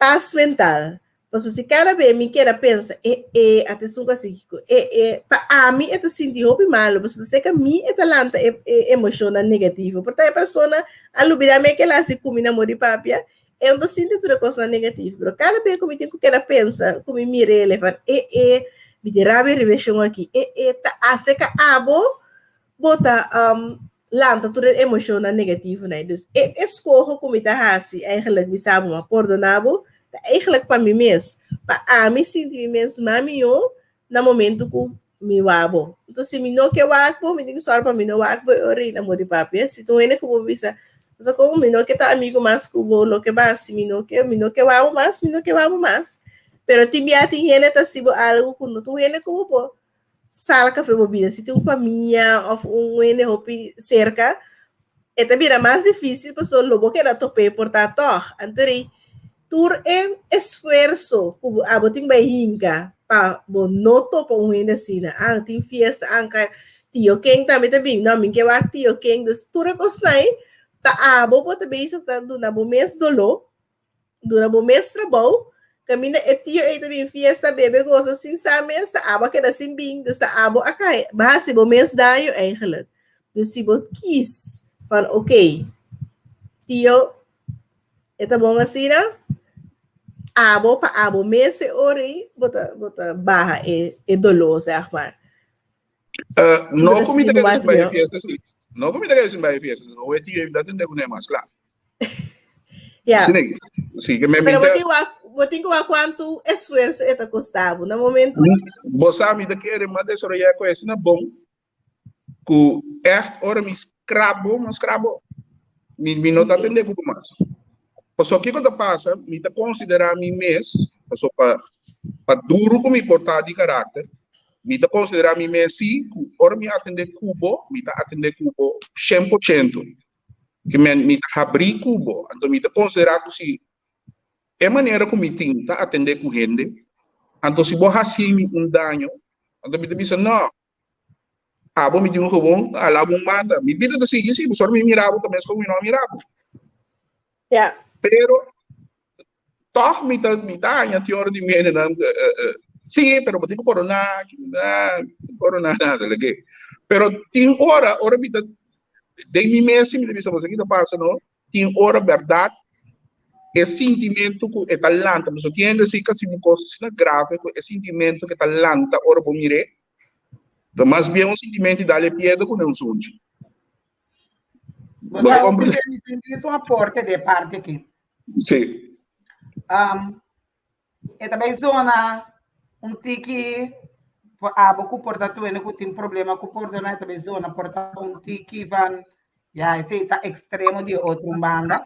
Pas mental. Pasobra si kada be mi keda pensa, e e, ata esun ku a sigui ku e e, pa ami e ta sinti hopi malu, pasobra seka mi e ta lanta e e emoshonnan negativo. Por ta e persona a lubida mi e kela hasi ku mi na mor di papia, e no ta sinti tur e kosnan negativo. Pero kada be ku mi tin ku keda pensa, ku mi mira el e van e e, mi tin rabia riba e shon aki, e e ta aseka abo Bo ta lanta tur e emoshonnan negativo na e. Dus e eskoho ku mi ta hasi eigenlijk bisa bo ma pordoná bo ta eigenlijk pa mi mes. Pa ami sinti mi mes mas mihó na momento ku mi wak bo. Enton si mi no ke wak bo, mi tin ku sòru pa mi no wak bo e ora ei na bo di papia. Si ta un hende ku bo bisa, bo sa kon mi no ke ta amigu mas ku bo, loke bo hasi mi no ke, mi no ke wak bo mas, mi no ke wak bo mas. Pero tin bia tin hende ta hasi bo algu ku no ta un hende ku bo por. salga for bo bida. Si tin un famia òf un hende hopi serka, e ta bira mas difísil pasobra lo bo keda top'é por ta tòg. Anto rei tur e esfuerso ku abo tin bai hinka pa bo no topa un hende asina. Ah, tin fiesta, ah, ka tio ken tambe ta bin. No, mi ke wak tio ken. Dus tur e kosnan ei ta abo bo ta bezig ta duna bo mes doló, duna bo mes trabou, kaminda e tio ei ta bin fiesta, bebe, gosa sin sa mes, ta abo a keda sin bin, dus ta abo a kai, bo a hasi bo mes daño eigenlijk. Dus si bo kis van oké, tio e ta bon asina, abo pa abo mes e ora ei bo ta bo ta baha e e doló zeg maar. No ku mi ta kere sin bai e fiesta si. No ku mi ta kere sin bai e fiesta, no e tio ei ta tende kuné mas kla. Ja. Sí, sí, que me Pero bo tin wak, bo tin ku wak kuantu esfuerso e ta kosta bo na momento. Bo sa mi ta kere mas desaroyá ku esina bon ku ègt ora mi skrap bo, mi skrap bo. Mi mi no ta atendé ku bo mas. Pasobra kiko ta pasa, mi ta konsiderá mi mes, pasobra pa pa duru ku mi por ta di karakter, mi ta konsiderá mi mes sí ku ora mi atendé ku bo, mi ta atendé ku bo 100%. Ke men mi ta habrí ku bo, anto mi ta konsiderá ku si e manera ku mi tin ta atendé ku hende, anto si bo hasi mi un daño, anto mi ta bisa, no, abo mi tin un gewoon, ala bo un banda. Mi bida ta sigui si, pasobra mi mira bo ta meskos ku mi no a mira bo. Ja. Pero tòg mi ta mi ta haña tin ora di mi hendenan, sí, pero bo tin ku pòrdoná, pòrdoná nada, leke. Pero tin ora, ora mi ta Den mi mes mi ta bisa boso ki ta pasa no, tin ora bèrdat e sintimentu ku e ta lanta, pasobra tin hende si kasi un kos asina grave ku e sintimentu ku e ta lanta ora bo mir'é, ta mas bien un sintimentu di dal e piedra ku ne un sunchi. Bo sa mi tin un aporte di e parti aki. Si. E ta bai zona un tiki abo ku por ta tuende ku tin problema ku pordona e ta bai zona por ta un tiki van ya esei ta ekstremo di e otro un banda.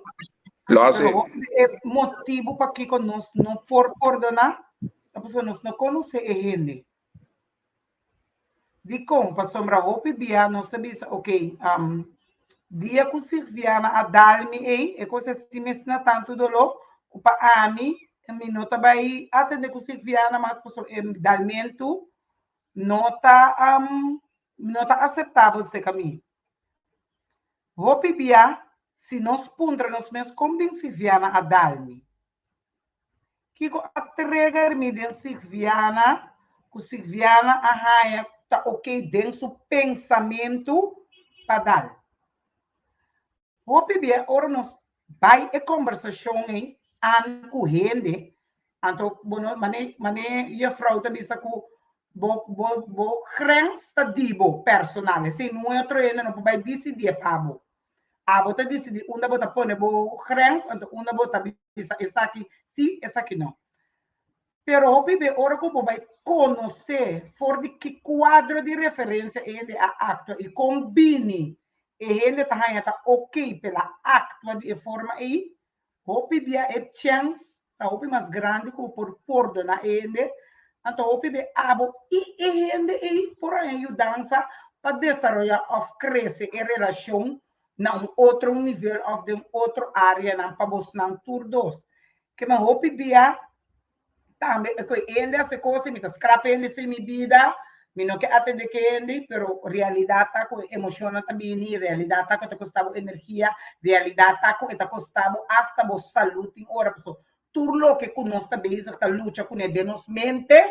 Lo hasi. Pero hopi e motibu pakiko nos no por pordona ta pasobra nos no konosé e hende. Dikon? Pasobra hopi bia nos ta bisa, ok, dia ku Sirviana a dal mi ei, e kos asi mes na tantu doló, ku pa ami, mi no ta bai atendé ku Sirviana mas pasobra e dalmentu no ta, no ta aseptabel serka mi. Hopi bia, si nos puntra nos mes kon bin Sirviana a dal mi? Kiko a trigger mi den Sigviana ku Sigviana a haña ta ok den su pensamentu pa dal? Hopi bia ora nos bai e kombersashon ei an ku hende, anto bo no mane mane juffrouw ta bisa ku bo bo bo grens ta di bo personal, esei no otro hende no por bai disidí pa bo. Abo ta disidí unda bo ta pone bo grens, anto unda bo ta bisa esaki sí, esaki no. Pero hopi be ora ku bo bai konosé for di ki kuadro di referensia e hende a aktua i kon bini e hende ta haña ta okey p'el a aktua di e forma ei, Hopi bia e chèns ta hopi mas grandi ku bo por pordoná e hende, anto hopi bia abo i e hende ei por haña yudansa pa desaroyá òf krese e relashon na un otro nivel òf den otro áreanan pa bosnan tur dos. Kema hopi bia Tambe e koe hende hasi kos i mi ta skrap hende fi mi bida, mi no ke atende ke hende, pero realidat ta ku e emoshonnan ta bini, realidat ta ku e ta kosta bo energia, realidat ta ku e ta kosta bo asta bo salud tin ora, pasobra tur loke ku nos ta bezig ta lucha kuné den nos mente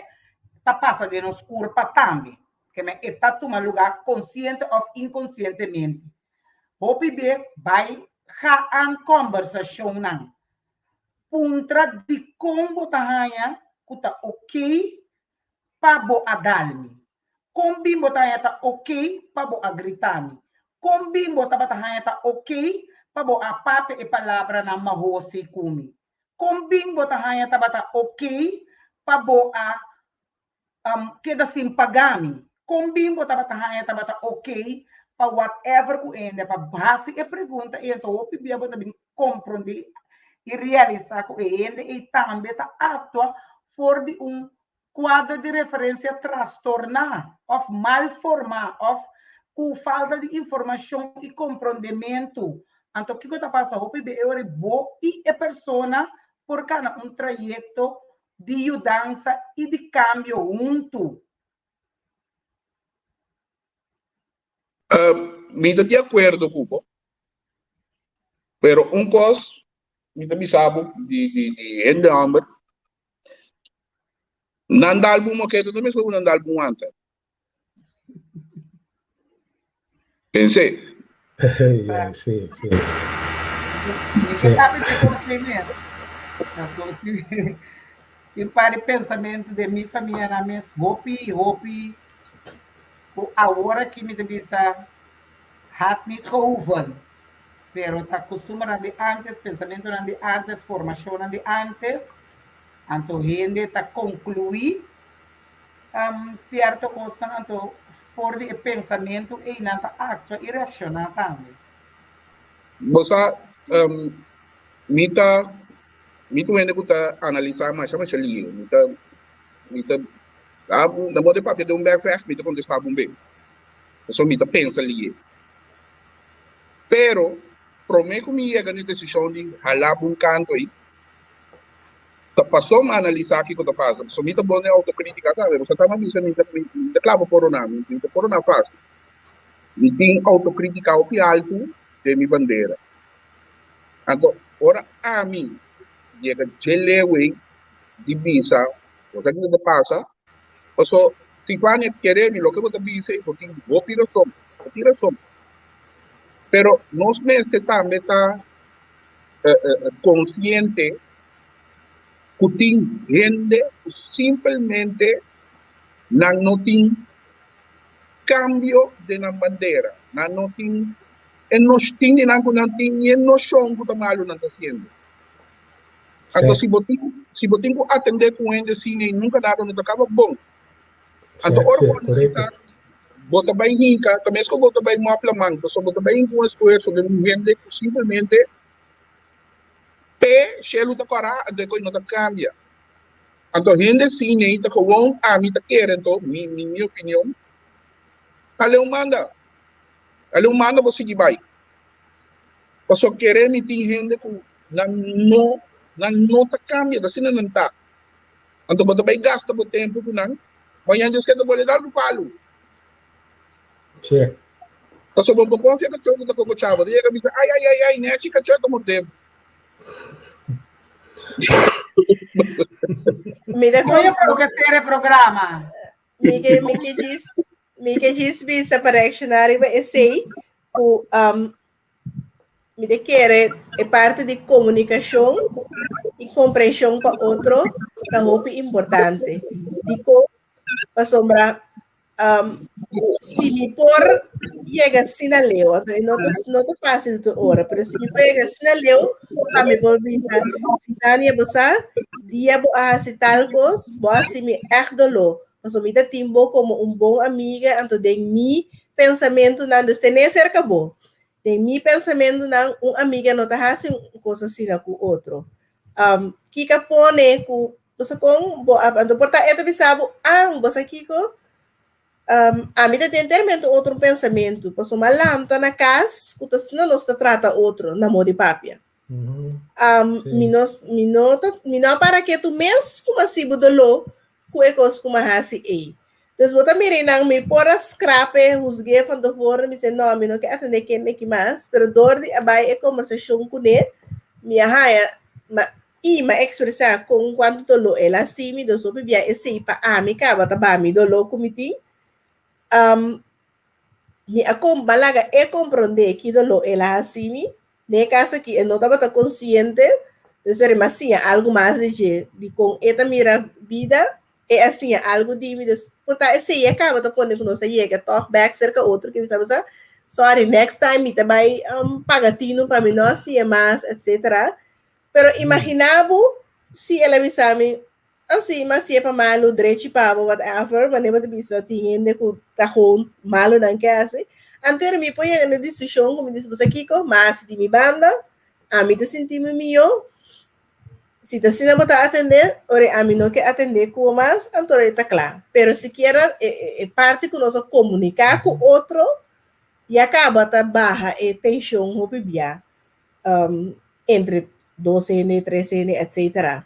ta pasa den nos kurpa tambe, keme e ta tuma lugá konsiente òf inkonsientemente. Hopi be bai gaan kòmbersashonnan Puntra dikon bo ta haña ku ta okey pa bo a dal mi. Kon bin bo ta haña ta okey pa bo a grita mi. Kon bin bo tabata haña ta okey pa bo a papia e palabranan mahosi ku mi. Kon bin bo ta haña tabata okey pa bo a keda sin paga mi. Kon bin bo tabata haña tabata ok pa whatever ku hende pa hasi e pregunta ei anto hopi bia bo ta bin komprondé i realisá ku e hende ei tambe ta aktua for di un. kuadro di referensia trastorná òf mal formá òf ku falta di informashon i komprondementu. Anto kiko ta pasa? Hopi be e ora bo i e persona por kana un trayekto di yudansa i di kambio huntu. Mi ta di akuerdo ku bo, pero un kos mi ta bisa bo di di hende hòmber, nan dal bo un moketa ta meskos ku nan dal bo un wanta. Pens'é. Sí, sí. Mi ke papia di konsei mes. Pasobra tin par di pensamentu den mi famianan mes hopi, hopi ku awor aki mi ta bisa had niet gehoeven. Pero ta kustumbernan di ántes, pensamentunan di ántes, formashonnan di ántes. Anto hende ta konkluí sierto kosnan, anto for di e pensamentu ei nan ta aktua i reakshoná tambe. Bo sa, mi ta mi ta un hende ku ta analisá masha masha lihe. Mi ta mi ta na moda di papia den un bègvèg mi ta kontestá bo un bes. Pasobra mi ta pensa lihe. Pero promé ku mi yega na e desishon di halá bo un kantu ei, Ta paso mi analisá kiko ta pasa. Pasobra mi ta bon den outokritika tambe. Bo sa ta bisa mi ta mi ta klaba poroná. Mi ta poroná fásil. Mi tin outokritika hopi altu den mi bandera. Anto ora ami yega dje leu ei di bisa bo sa kiko ta pasa, paso Tiffany a kere mi loke bo ta bisa ei bo tin hopi rason, hopi rason. Pero nos mester tambe ta konsiente ku tin hende ku simpelmente nan no tin kambio den nan bandera, nan no tin e nos tin di nan ku nan tin ni e noshon ku ta malu nan ta hasiendo. Anto si bo tin si bo tin ku atendé ku un hende asina i nunka nada no ta kaba bon. Anto ora bo analisá bo ta bai hinka, ta mes ku bo ta bai mòp laman, pasobra bo ta bai hinka un esfuerso den un hende ku simpelmente p'e shelu ta kòrá anto e kos no ta kambia. Anto hende asina ei ta gewoon ami ta kere anto mi mi opinion, ale un manda, ale un manda bo sigui bai. Pasobra kere mi tin hende ku nan no nan no ta kambia, ta asina nan ta. Anto bo ta bai gasta bo tempu ku nan, mañan Dios ke ta bole dal bo palu. Sí. Pasobra bo konfia kachó ku ta kokochá bo, ta yega bisa ai ai ai ai nechi kachó ta mordé bo. Mi ta Oye, pero ke ser e programa. Mi ke mi ke djis mi ke djis bisa pa reakshoná riba esei ku um, mi ta kere e parti di komunikashon i komprenshon pa otro ta hopi importante. Dikon? Pasobra um, si mi por yega asina leu, anto e no ta, no ta fácil tur ora, pero si mi por yega asina leu, pa mi por bisa, si Tania bo sa, dia bo a hasi tal kos, bo a hasi mi ègt doló. Pasobra mi ta tin bo komo un bon amiga, anto den mi pensamentunan, dus ten'é serka bo. Den mi pensamentunan, un amiga no ta hasi un kos asina ku otro. Um, kiko a pone ku bo sa kon bo a, anto por ta e ta bisa bo, ah, bo sa kiko? Um, ami ta den termento otro pensamentu, pasobra mi a lanta na kas ku ta asina nos ta trata otro na modi papia. Um, mi no, mi no ta, mi no a para ketu mes ku mi a sibu doló ku e kos ku mi a hasi ei. Dus bo ta mira einan mi por a skrape, husg'é van tevoren, mi sey no, mi no ke atendé kende aki mas, pero dor di a bai e kombersashon kuné, mi a haña, ma i mi a ekspresá kon kuantu doló el a hasi mi, dus hopi bia esei pa ami kaba ta ba mi doló ku mi tin. Um, mi a kom, mi a laga e komprondé ki doló el a hasi mi, Den e kaso aki e no tabata konsiente, dus ora mi a siña algu mas di dje, di kon e ta mira bida, e a siña algu di mi, dus por ta esei a kaba ta pone ku nos a yega tòg bèk serka otro ke mi sa bisa, sorry next time mi ta bai paga tinu pa mi no a siña mas etcetera. Pero imagina bo si el a bisa mi, Oh si, mas si e pa malu, drechi pa bo, whatever, manera bo ta bisa tin hende ku ta gewoon malu nan ke hasi. Anto era mi por yega na e disishon ku mi di, bo sa kiko, mi a hasi di mi banda, ami ta sinti mi mihó. Si ta asina bo ta atendé, ora ami no ke atendé ku bo mas, anto ora ta kla. Pero sikiera e, e, e parti ku nos a komuniká ku otro, ya kaba ta baha e tenshon hopi bia um, entre dos hende, tres hende, etcétera.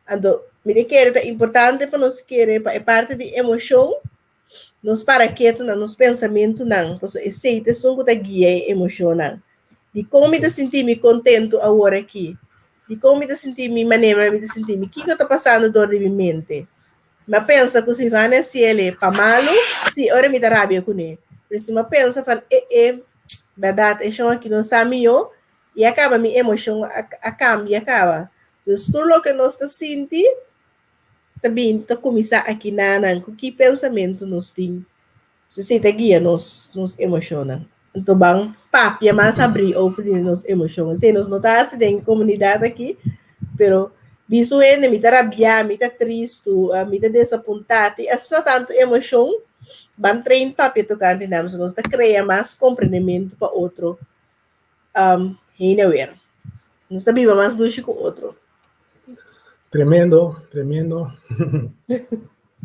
Anto, mi ta kere ta importante pa nos kere pa e parti di emoshon, nos para ketu na nos pensamentunan, pasobra esei ta esun ku ta guia e emoshonnan. Dikon mi ta sinti mi kontentu awor aki? Dikon mi ta sinti mi manera mi ta sinti mi? Kiko ta pasando dor di mi mente? Mi a pensa ku Silvania hasiel pa malu, sí, ora mi ta rabia kuné. Pero si mi a pensa van, e e, bèrdat e shon aki no sa mihó, i a kaba mi emoshon a kambia kaba. Dus tur loke nos ta sinti ta bin ta kuminsá aki nanan ku ki pensamentu nos tin. So esei ta guia nos nos emoshonnan. Anto ban papia mas habrí over di nos emoshon. Esei nos no ta hasi den komunidat aki, pero bisto un hende mi ta rabiá, mi ta tristu, mi ta desapuntá, tin asina tantu emoshon, ban train papia tokante nan, so nos ta krea mas komprendementu pa otro um, heen en weer. Nos ta biba mas dushi ku otro. Tremendo, tremendo.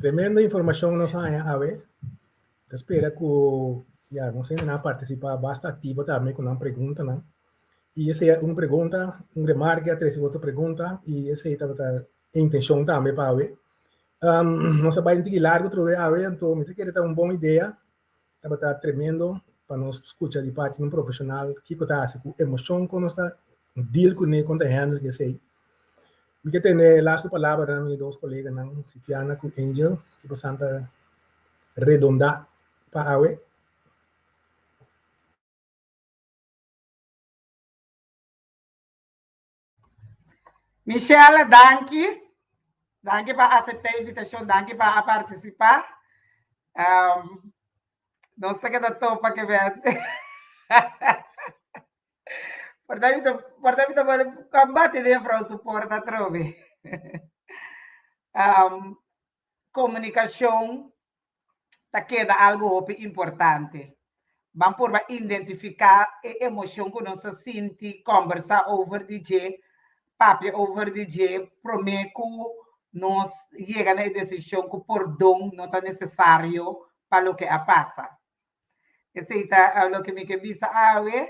Tremendo informashon nos haña awe. Ta spera ku ya nos hendenan a partisipá basta aktivo tambe ku nan preguntanan. I esei un pregunta, un remarke a trese otro pregunta i esei tabata e intenshon tambe pa awe. Um, nos a bai un tiki largu trobe awe, anto mi ta kere ta un bon idea Tabata tremendo pa nos skucha di parti di un profeshonal kiko ta hasi ku emoshon kon nos ta deal kuné, kon ta handle ku esei. Mi ke tende e lastu palabranan mi dos koleganan, Sifiana ku Angel, si bosan ta redondá pa awe. Michelle, danki. Danki pa acepta e invitacion, danki pa a participa. Um, nos ta keda topa ke ben. Por ta mi por ta mi ta combate den vrouw su porta atrobe. Um, comunicacion ta keda algu hopi importante. Ban purba identifiká e emoshon ku nos ta sinti, kòmbersá over di dje, papia over di dje promé ku nos yega na e desishon ku pordon no ta nesesario pa loke a pasa. Esei ta loke mi ke bisa awe.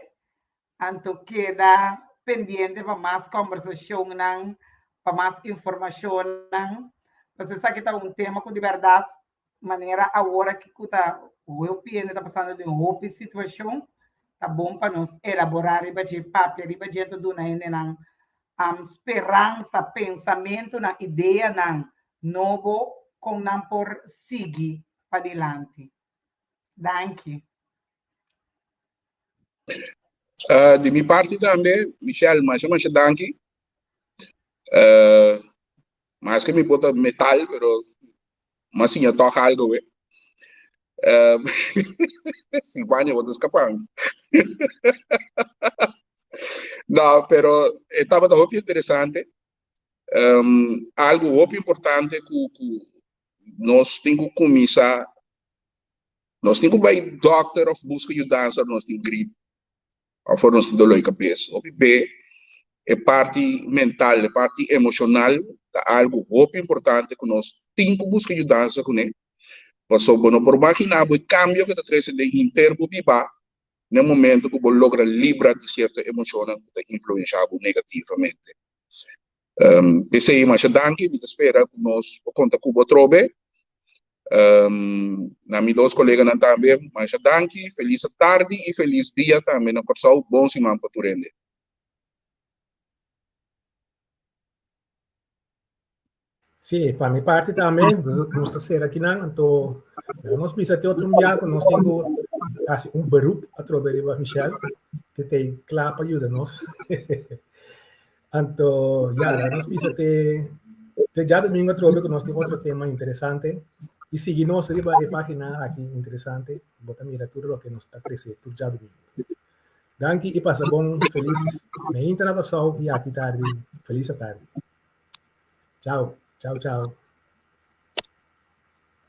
Anto keda pendiente pa mas kòmbersashonnan, pa mas informashonnan. Pasobra esaki ta un tema ku di bèrdat manera awor aki ku ta hopi hende ta pasando den hopi situashon, ta bon pa nos elaborá riba dje, papia riba dje, anto duna hendenan speransa, pensamentunan, ideanan nobo kon nan por sigui padilanti. Danki. Di mi parti tambe, Michelle, masha masha danki. Maske mi por ta metal, pero m'a siña tòg algo we. Silvania bo ta skapa mi. No, pero e tabata hopi interesante. Algo hopi importante ku ku nos tin ku kuminsá Nos tin ku bai dòkter òf buska yudansa ora nos tin grip òf ora nos tin doló di kabes. Hopi be e parti mental, e parti emoshonal ta algu hopi importante ku nos tin ku buska yudansa kuné. Pasobra bo no por maginá bo e kambio ku ta trese den henter bo bibá na e momento ku bo logra libra di sierto emoshonnan ku ta influenshá bo negativamente. P'esei masha danki, mi ta spera ku nos por konta ku bo atrobe. Na mi dos koleganan tambe masha danki, felis tardi i felis dia tambe na Kòrsou, bon siman pa tur hende. Sí, pa mi parti tambe, nos ta sera akinan, anto nos bisa te otro un bia ku nos tin ku hasi un beroep atrobe riba Michelle, te te kla pa yuda nos. Anto, ya, la nos bisa te te djadomingo atrobe ku nos tin otro tema interesante i sigui nos riba e página aki interesante, bo ta mira tur loke nos ta trese tur djadomingo. Danki i pasa bon, felis meinta na Kòrsou i aki tardi, felis atardi. Chao, chao, chao.